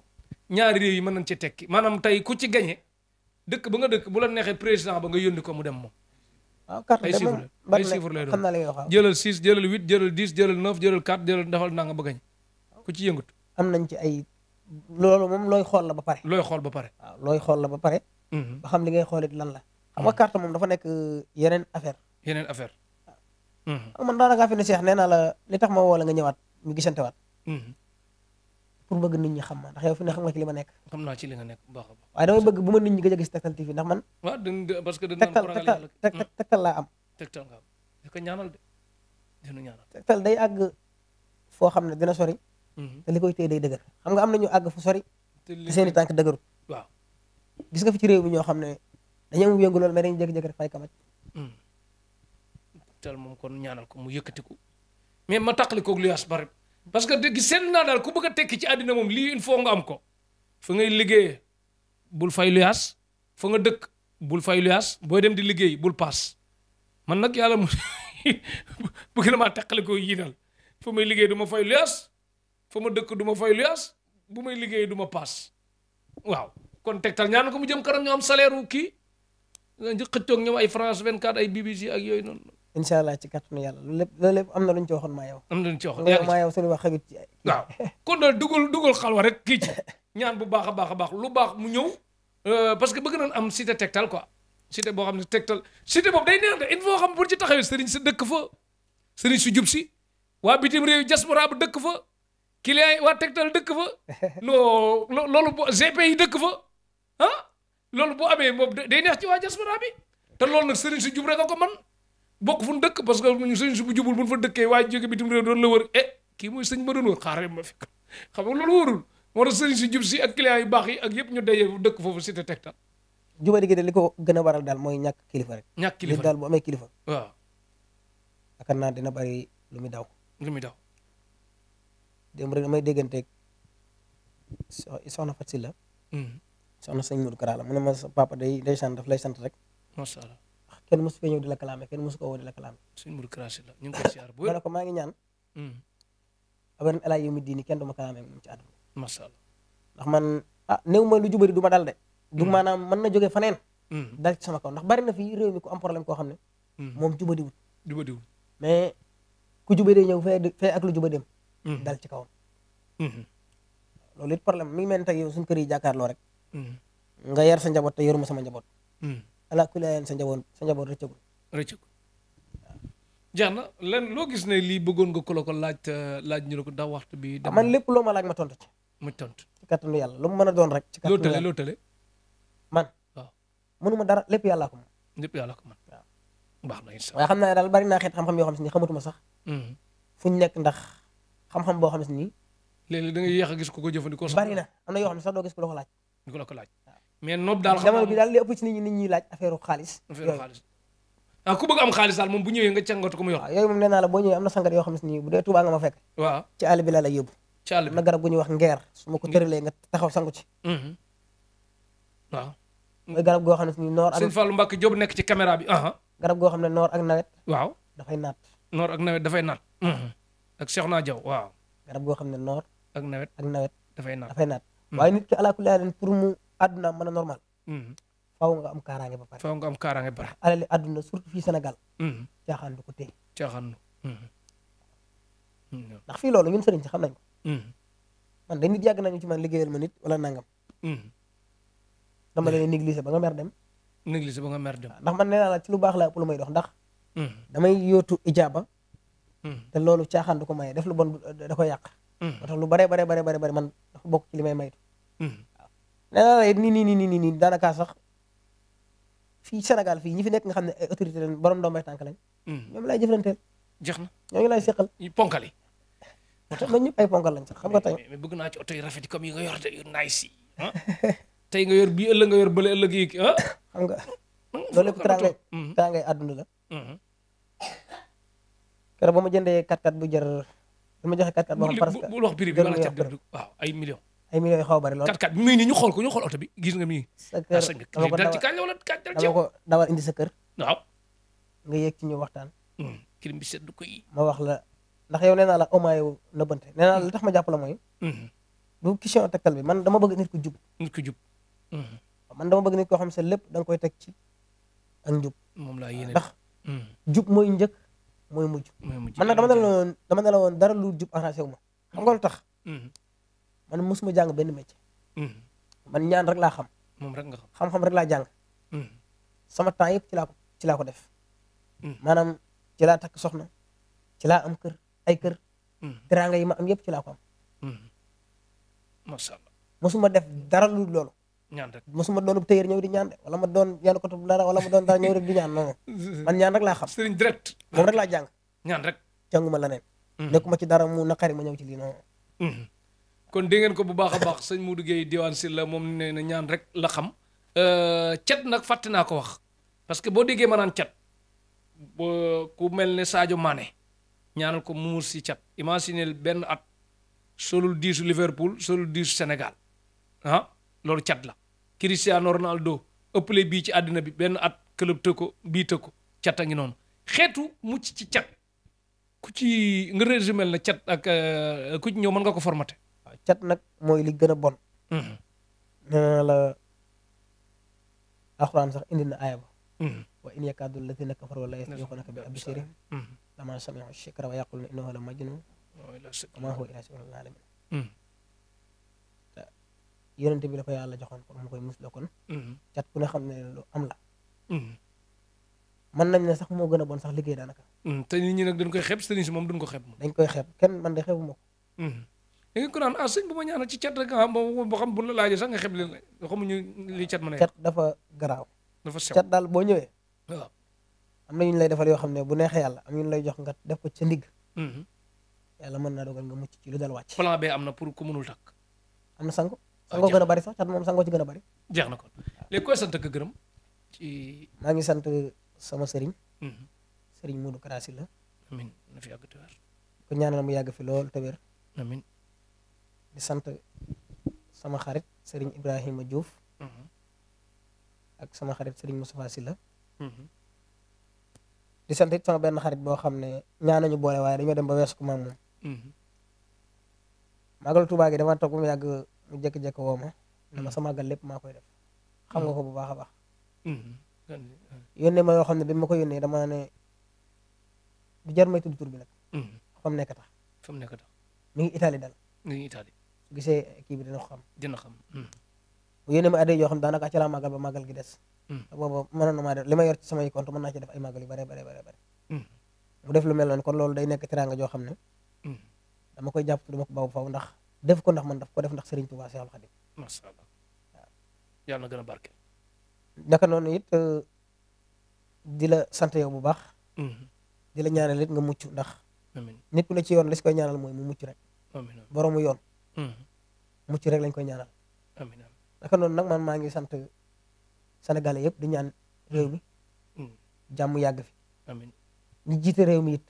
ñaari réew yi mën nañ ci tekki maanaam tey ku ci gañe dëkk ba nga dëkk bu la neexee président ba nga yónni ko mu dem moom waaw carte ay chiffre ay chiffre lay doon xam naa li ngay wax jëlal 6 jëlal 8 jëlal 10 jëlal 9 jëlal 4 jëlal defal naa nga ba gañ ku ci yëngatu am nañ ci ay loolu moom looy xool la ba pare looy xool ba pare waaw looy xool la ba pare ba xam li ngay xoolit lan la xam nga carte moom dafa nekk yeneen affaire man daanaka fi ne Cheikh nee naa la li tax ma woo la nga ñëwaat ñu gisante waat pour bëgg nit ñi xam ma ndax yow fi ne xam nga ci li ma nekk xam naa ci li nga nekk bu baax a baax waaye damay bëgg bu ma nit ñi gëj a gis Tektal TV ndax man waaw parce que Tektal laa am Tektal nga am di ko ñaanal de dinu ñaanal Tektal day àgg foo xam ne dina sori te li koy téye day dëgër xam nga am na ñu àgg fu sori te seeni tànk dëgëru waaw gis nga fi ci réew mi ñoo xam ne dañu am yëngu lool mais dañu jékki-jékki rek fay kamaj Tektal moom kon ñaanal ko mu yëkkatiku mais ma taqali koog luyaas bari parce que dégg seetlu naa daal ku bëgg a tekki ci àddina moom lii il faut nga am ko fa ngay liggéeyee bul fay luyaas fa nga dëkk bul fay luyaas booy dem di liggéey bul paas man nag yàlla mu bëgg na maa taqali ko yii daal fa may liggéey du ma fay luyaas fa ma dëkk du ma fay luyaas bu may liggéey du ma paas waaw kon Tektal ñaan ko mu jëm kanam ñu am salaire wu kii xëccoog ñoom ay France 24 ay BBC ak yooyu noonu. incha allah ci kàttanu yàlla loolu lépp am na lu ñu ci waxoon maa yow. am na lu ñu ci waxoon maa yow suñu wax xajut ci waaw kon daal dugal xalwa rek kii ci ñaan bu baax a baax lu baax mu ñëw parce que bëgg nañ am cité Tektal quoi cité boo xam ne Tektal cité boobu day neex de il faut xam pour ci taxawee sëriñ sa dëkk fa sëriñ su jub si waa bitim réew diaspora bu dëkk fa client yi waa Tektal dëkk fa loolu GP yi dëkk fa ah loolu bu amee moom day neex ci waa diaspora bi te loolu nag sëriñ su jub rek a ko man bokk fu ñu dëkk parce que sëriñ su bu jubul bu ñu fa dëkkee waa jóge bitim réew doon la wër kii mooy sëñ ba doon wër xaaral ma fekk xam nga loolu wóorul moo tax sëriñ su jub si ak client yu baax yi ak yëpp ñu daje dëkk foofu cité Tektal juba digg de li ko gën a waral daal mooy ñàkk kilifa rek ñàkk kilifa daal bu amee kilifa waaw yaakaar naa dina bari lu muy daw démb rek damay dégganteeg soxna Fat Sylla soxna sëñ Modou Kara la mu ne ma sa papa day sant daf lay sant rek macha allah kenn mosu fee ñëw di la kalaame kenn mosu ko woo di la kalaame sëñ Modou Kara la ñu ngi koy siyaar bu ma ne ko maa ngi ñaan abadan El Hadj Youmi diini kenn du ma kalaame moom ci àdduna macha allah ndax man néew ma lu jubari du ma dal de du maanaam mën na jógee faneen dal ci sama kaw ndax bari na fii réew mi ku am problème koo xam ne moom jubadiwut mais ku jubadee ñëw fee ak lu jubadeem dal ci kawam loolu it problème mi ngi mel ne tey yow suñu kër yi jàkkaarloo rek nga yar sa njaboot te yoruma sama njaboot ala ku leen sa njaboot rëccagul jeex na len loo gis ne lii bëggoon nga ko la ko laaj ñu la ko ndax waxtu bi man lépp loo ma laaj ma tontu ci mu tontu ci kattanu yàlla lu mu mën a doon rek ci kattanu yàlla loo tële man waaw mënuma dara lépp yàllaa ko moom lépp yàlla ko man waaw baax na incha waaye xam naa ne daal bari naa xeet xam-xam yoo xam si ni xamatuma sax fu ñu nekk ndax xam-xam boo xam si nii léeg-léeg da ngay yéex a gis ko jëfandikoo sax bari na am na yoo xam ne sax doo gis ku la ko laaj ñu ko la ko laaj mais noob daal jamono bi daal li ëpp ci nit ñi laaj affaire xaalis ku bëgg am xaalis daal moom bu ñëwee nga càngatu ko mu yor waaw yooyu moom nee naa la boo ñëwee am na sangat yoo xam ne nii bu dee Tuubaa nga ma fekk waaw ci àll bi laa lay yóbbu ci àll bi am na garab gu ñuy wax ngeer su ma ko tëralee nga taxaw sangu ci waaw mooy garab goo xam ne nii noor ak sëñ Fallou Mbacke Diop nekk ci caméra bi garab goo xam ne noor ak nawet waaw dafay naat noor ak nawet dafay naat ak Cheikh naa Diaw waaw garab goo xam ne noor ak nawet dafay naat waaye nit ki ala kulli leen pour mu àdduna mën a normal faaw nga am kaaraange ba pare alali àdduna surtout fii Sénégal caaxaan du ko téye ndax fii loolu ñun sëriñ si xam nañ ko man de nit yàgg nañu ci man liggéeyal ma nit wala nangam dama leen négligé ba nga mer dem ndax man nee naa la ci lu baax la ëpp lu may dox ndax damay yóotu ijaaba te loolu caaxaan du ko maye def lu bon da ko yàq moo tax lu bare man dafa bokk ci li may maytu waaw nee naa la nii daanaka sax fii Sénégal fii ñi fi nekk nga xam ne ay autorité lañ borom ndombay tànk lañ ñoom lay jëflanteel jeex na ñooñu lay seqal ponkali man ñëpp ay ponkal lañ sax xam nga tey. mais bëgg naa ci oto yu rafet yi comme yi nga yor de yu nice yi ah tey nga yor bii ëllëg nga yor bële ëllëg yi ah. xam nga loolu lépp teraangay àdduna la. keroog ba ma jëndee 4x4 bu jar dama joxe 4x4 boo xam parce que bu wax prix bi wala cat bi waaw ay millions. ay millions yu xaw a bari lool. 4x4 bi muy nii ñu xool ko ñu xool oto bi gis nga mi. sa kër dama ko dawal indi sa kër. waaw. nga yéeg ci ñu waxtaan. kirim bi sedd ko yi. ma wax la ndax yow nee naa la oma yow nëbbante nee naa la li tax ma jàpp la mooy. du question tegtal bi man dama bëgg nit ku jub. nit ku jub. man dama bëgg nit koo xam se lépp da nga koy teg ci ak njub. moom laa yéene ndax jub mooy njëkk mooy mujj. man nag dama ne la woon dara lu jub arrangé wu ma xam nga lu tax. man mosuma jàng benn métier. man ñaan rek laa xam. moom rek nga xam xam-xam rek laa jàng. sama temps yëpp ci laa ko def. maanaam ci laa takk soxna ci laa am kër ay kër. teraanga yi ma am yëpp ci laa ko am. macha allah mosuma def dara lu loolu. ñaan rek mosuma doon tëyër ñëw di ñaan de wala ma doon yàlla ko dara wala ma doon dara ñëw rek di ñaan non man ñaan rek laa xam. sëriñ direct. moom rek laa jàng. ñaan rek. jànguma leneen. nekkuma ci dara mu naqari ma ñëw ci lii non. kon dégg ngeen ko bu baax a baax sëñ Modou Gueye Diwane Sylla moom nee na ñaan rek la xam. cat nag fàtte naa ko wax parce que boo déggee ma naan cat ku mel ne Sadio Mané ñaanal ko muur si cat imaginez benn at solul diisu Liverpool solul diisu Sénégal ah loolu cat la. Cristiano Ronaldo ëppale bii ci àddina bi benn at club të ko bii të ko cat a ngi noonu xeetu mucc ci cat ku ci nga résumé la cat ak ku ci ñëw mën nga ko formaté. waaw cat nag mooy li gën a bon. nee na la alxuraan sax indi na aaya ba. wa in yakaadu llaziina kafaru la yasbiquunaka bi absaarihim lammaa sami'u shikra wa yaquluuna innahu la majnuun wa maa huwa illaa sihrun aliim. yonent bi la ko yàlla joxoon pour mu koy musla kon. cat ku ne xam ne lu am la. mën nañ ne sax moo gën a bon sax liggéey daanaka. te nit ñi nag dañ koy xeeb sëriñ si moom duñ ko xeeb. dañ koy xeeb kenn man de xeebu ma ko. da ngeen ko naan sëñ bu ma ñaanal ci cat rek boo xam bu la laajee sax nga xeeb leen xamuñu li cat mën a. cat dafa garaaw. dafa sew cat daal boo ñëwee. waaw am na ñu lay defal yoo xam ne bu neexee yàlla am ñu lay jox nga def ko ca ndigg. yàlla mën naa dogal nga mucc ci lu dal wàcc. plan B am na pour ku mënul takk. am na sango. sangoo gën a bari sax cat moom sangoo ci gën a bari. jeex na kon léegi koy sant ak gërëm ci. maa ngi sant sama sëriñ. sëriñ Modou Kara Sylla. amiin na fi yàgg te wér. ko ñaanal mu yàgg fi lool te wér. amiin. di sant sama xarit sëriñ Ibrahima Diouf. ak sama xarit sëriñ Moustapha Sylla. di sant it sama benn xarit boo xam ne ñaanañu boole waaye dañoo dem ba weesu ko maam moom. màggal Tuubaa gi dama toog ba mu yàgg mu jékki-jékki woo ma. ne ma sa màggal lépp maa koy def. xam nga ko bu baax a baax. yónnee ma yoo xam ne bi ma ko yónnee dama ne du jar may tudd tur bi nag. fa mu nekk tax. fa mu nekk tax. mi ngi Italie dal. mi ngi Italie. su gisee kii bi dina ko xam. dina xam. bu yónnee ma adhé yoo xam daanaka ci la màggal ba màggal gi des. te booba mënoon na maa def li ma yor ci samay compte mën naa ci def ay màggal yu bare bare bare bare. mu def lu mel noonu kon loolu day nekk teraanga joo xam ne. dama koy jàpp dama ko baaw faw ndax def ko ndax man daf ko def ndax Serigne Touba Cheikhoul Khadim. macha allah waaw yàlla na gën a barke. naka noonu it di la sant yow bu baax. di la ñaanal it nga mucc ndax. amiin nit ku ne ci yoon li si koy ñaanal mooy mu mucc rek. amiin boroomu yoon. mucc rek lañ koy ñaanal. amiin naka noonu nag man maa ngi sant Sénégalais yëpp di ñaan réew mi. jàmm yàgg fi. amiin ñu jiite réew mi it.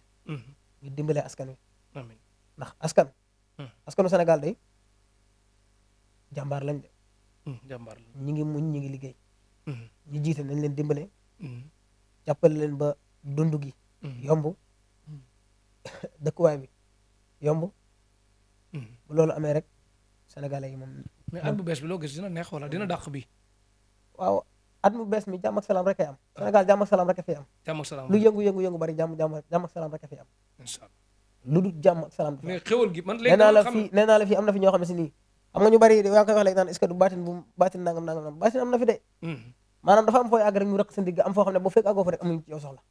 ñu dimbale askan wi. amiin ndax askanu Sénégal day jàmbaar lañ de. jàmbaar la ñi ngi muñ ñi ngi liggéey. ñu jiite nañ leen dimbale. jàppale leen ba dund gi. yomb dëkkuwaay bi yomb. bu loolu amee rek sénégalais yi moom. mais at bu bees bi loo gis dina neex wala dina dàq bi. waaw at mu bees mi jàmm ak salaam rek ay am. Sénégal jàmm ak salaam rek a fi am. jàmm ak salaam lu yëngu bari jàmm ak salaam rek a fi am. incha allah lu dul jàmm ak salaam. mais xewal gi man léegi nee naa la fii am na fi ñoo xam ne si nii xam nga ñu bari yaa koy wax léegi naan est-ce que du baatin nangam baatin am na fi de. maanaam dafa am fooy àgg rek ñu rëq sa ndigg am foo xam ne bu fekk àggoo fa rek amuñu ci yow soxla.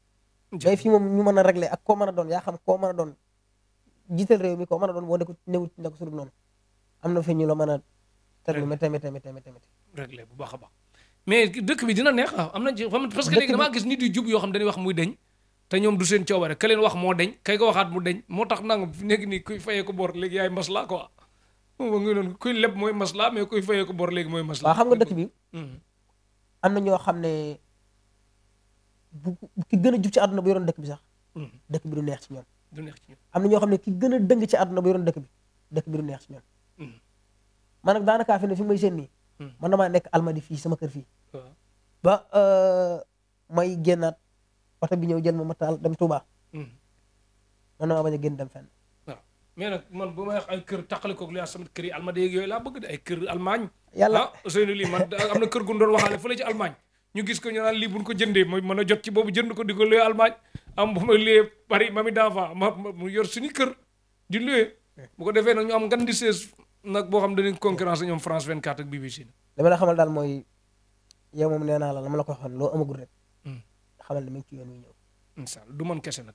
day fii moom ñu mën a régler ak koo mën a doon yaa xam koo mën a doon jiital réew mi koo mën a doon boo nekk newut ci nekk su dul noonu am na fi ñu la mën a tënk mais tamit régler bu baax a baax mais dëkk bi dina neex am na ci parce que léegi damaa gis nit yu jub yoo xam dañuy wax muy deñ te ñoom du seen coobare ka leen wax moo deñ kay ko waxaat mu deñ moo tax nangam fi nekk nii kuy fayee ko bor léegi yaay masla quoi moom ngi noonu kuy leb mooy masla mais kuy fayee ko bor léegi mooy masla. waaw xam nga dëkk bi am na ñoo xam ne bu ki gën a jub ci àdduna bu yoroon dëkk bi sax dëkk bi du neex ci ñoom. du neex ci ñoom am na ñoo xam ne ki gën a dëng ci àdduna bu yoroon dëkk bi du neex ci ñoom. man nag daanaka fi may seen nii man damaa nekk almadi fii sama kër fii ba may génnaat oto bi ñëw jël ma taal dem Touba man damaa bañ a génn dem fenn. waaw mais nag man bu may wax ay kër taqalikoog li sama kër yi almadi yeeg yooyu laa bëgg de ay kër Allemagne. yàlla Ousseynou lii man am na kër gu doon waxaale fële ci Allemagne ñu gis ko ñu naan lii buñ ko jëndee mooy mën a jot ci boobu jënd ko di ko luye Allemagne am bu ma luye Paris mami d'enfant mu yor suñu kër di luye bu ko defee nag ñu am ngan di sees nag boo xam dañuy concurrence ñoom France 24 ak BBC. li ma la xamal daal mooy yow moom nee naa la ma la ko waxoon loo amagul rek xamal ne mi ngi ci yoon wi ñëw. incha allah du man kese nag.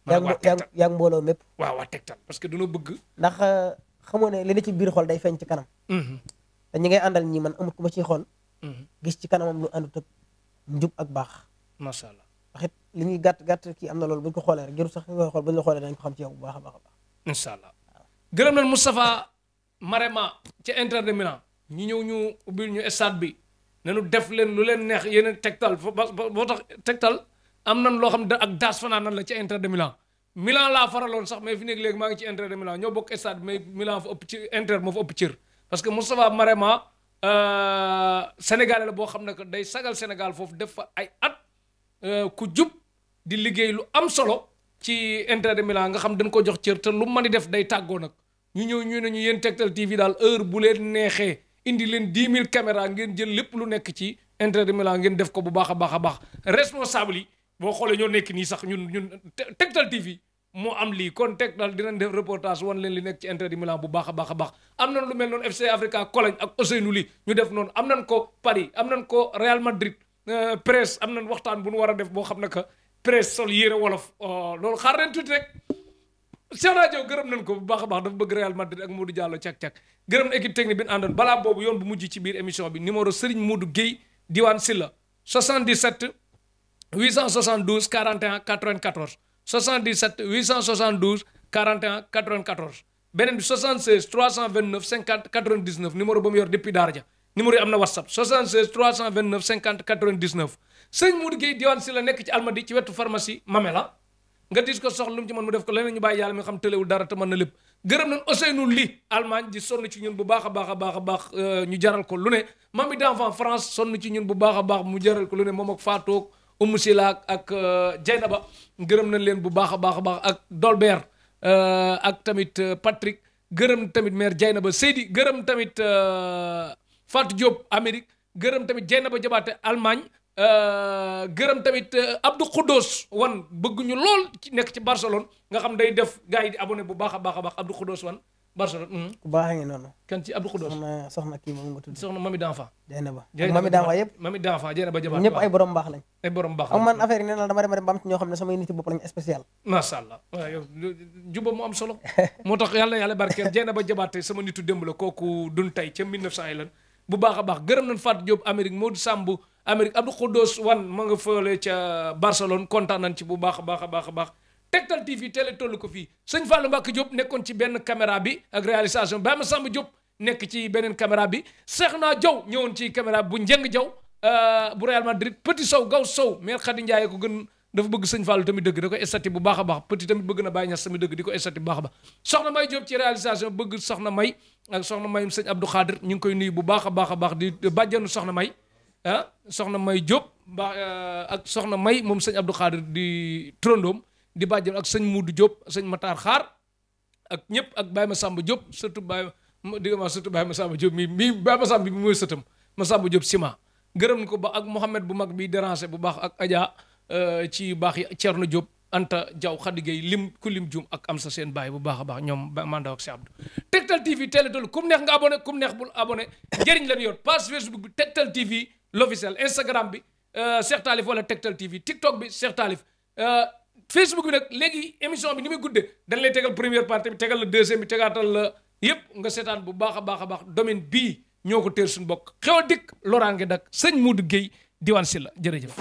yaa ngi mbooloo mépp. waaw waa Tektal parce que dañoo bëgg. ndax xamoo ne li ne ci biir xol day feeñ ci kanam. te ñi ngay àndal ñi man amut ku ma ciy xool. gis ci kanamam lu àndut ak njub ak baax. macha allah wax it li ñuy gàtt kii am na loolu bu ñu ko xoolee rek jërul sax nga koy xool bu ñu la xoolee dañ ko xam ci yow bu baax a baax a baax. incha allah gërëm nañ Moustapha Marema ci Inter de Milan ñi ñëw ñu ubbil ñu stade bi nañu def leen lu leen neex yéen Tektal boo tax Tektal am nan loo xam ne ak daas fanaan nan la ci Inter de Milan laa faraloon sax mais fi nekk léegi maa ngi ci Inter de Milan ñoo bokk stade bi mais Milan fa ëpp ci Inter moo fa ëpp cër parce que Moustapha Marema Sénégalais la boo xam ne que day sagal Sénégal foofu def fa ay at ku jub di liggéey lu am solo ci Inter de Milan nga xam dañ ko jox cër te lu mën di def day tàggoo nag ñu ñëw ñu ne ñu yéen Tektal TV daal heure bu leen neexee indi leen 10 000 caméra ngeen jël lépp lu nekk ci Inter de Milan ngeen def ko bu baax a baax a baax responsable yi boo xoolee ñoo nekk nii sax ñun Tektal TV moo am lii kon Tektal dinañ def reportage wan leen li nekk ci Inter de Milan bu baax a baax a baax am nañ lu mel noonu FC Africa Cologne ak Ousseynou Ly ñu def noonu am nañ ko Paris am nañ ko Real Madrid presse am nañ waxtaan bu ñu war a def boo xam ne que presse sol yére wolof loolu xaar leen tuuti rek Cheikh Naa Diop gërëm nañ ko bu baax a baax dafa bëgg Real Madrid ak Modou Diallo cak-cak gërëm na équipe technique bi ñu àndoon balaa boobu yoon bu mujj ci biir émission bi numéro Serigne Modou Guèye Diwane Silla 77 872 41 94 77 872 41 94 beneen bi 76 329 50 99 numéro ba mu yor depuis Daara ja numéro yi am na WhatsApp 76 329 50 99 Serigne Modou Guèye Diwane Silla nekk ci Almadi ci wetu pharmacie Mamela nga dis ko soxla lu mu ci mën mu def ko leneen ñu bàyyi yàlla mi nga xam tëlewul dara te mën na lépp gërëm nañ Ousseynou Ly Allemagne di sonn ci ñun bu baax a baax a baax a baax ñu jaral ko lu ne Mami d'enfant France sonn ci ñun bu baax a baax mu jaral ko lu ne moom ak Fatou Oumou Sila ak Dieynaba gërëm nañ leen bu baax a baax a baax ak Dolbert ak tamit Patrick gërëm tamit maire Dieynaba Seydi gërëm tamit Fatou Diop Amérique gërëm tamit Dieynaba Jabaate Allemagne gërëm tamit Abdou Khoudos wan bëgg ñu lool ci nekk ci Barcelone nga xam day def gars yi di abonné bu baax a baax a baax Abdou Khoudos wan Barcelone. ku baax ngi noonu. kan ci Abdou Khoudos soxna kii moom nga tudd. soxna Mami d'enfant. Dieynaba Mami d'enfant yëpp. Mami d'enfant Dieynaba Jabaate ñëpp ay borom baax lañ. ay borom baax am man affaire yi nee na dama dem ba am ci ñoo xam ne samay nit bopp lañ spécial. macha allah waaw yow juba mu am solo moo tax yàlla barkeel Dieynaba Jabaate sama nitu démb la kooku dun tey ca 1900 yi lan bu baax a baax gërëm nañ Fatou Diop Amérique Modou Samb Amérique Abdou Khoudos wan ma nga fële ca Barcelone kontaan nañ ci bu baax a baax a baax a baax Tektal TV télé tollu ko fii sëñ Fallou Mbacke Diop nekkoon ci benn caméra bi ak réalisation Baye Massamba Diop nekk ci beneen caméra bi Cheikh Naa Diaw ñëwoon ci caméra bu Njeng Diaw bu Real Madrid Petit Sow Gaw Sow mère Khady Ndiaye ko gën dafa bëgg sëñ Fallou tamit dëgg da ko estati bu baax a baax Petit tamit bëgg na Baye Niass tamit dëgg di ko estati bu baax a baax soxna May Diop ci réalisation bëgg soxna May ak soxna Mayum sëñ Abdou Khadir ñu ngi koy nuyu bu baax a baax a baax di bàjjanu soxna May soxna May Diop ak soxna May moom sëñ Abdou Khadir di trondoom di bàjjan ak sëñ Moudou Diop sëñ Matar Xaar ak ñëpp ak Baye Massamba Diop surtout Baye Massamba Diop mi Baye Massamba bi mooy sëtam Massamba Diop ciment gërëm ko ba ak Mohamed bu mag bi déranger bu baax ak Adja ci baax yi Thierno Diop Anta Diaw Khady Gueye lim ku lim Dioum ak am sa seen baay bu baax a baax ñoom Mandaw ak Cheikh Abdou Tektal TV télé tollu kum neex nga abonné kum neex bul abonné njëriñ leen yor page Facebook bi Tektal TV l'officiel Instagram bi Cheikh Talif wala Tektal TV TikTok bi Cheikh Talif Facebook bi nag léegi émission bi ni muy guddee dañ lay tegal première partie bi tegal la deuxième bi tegaatal la yëpp nga seetaan bu baax a baax a baax domaine bii ñoo ko teel suñu bokk xewal dikk loraange dak sëñ Modou Guèye Diwane Silla jërëjëf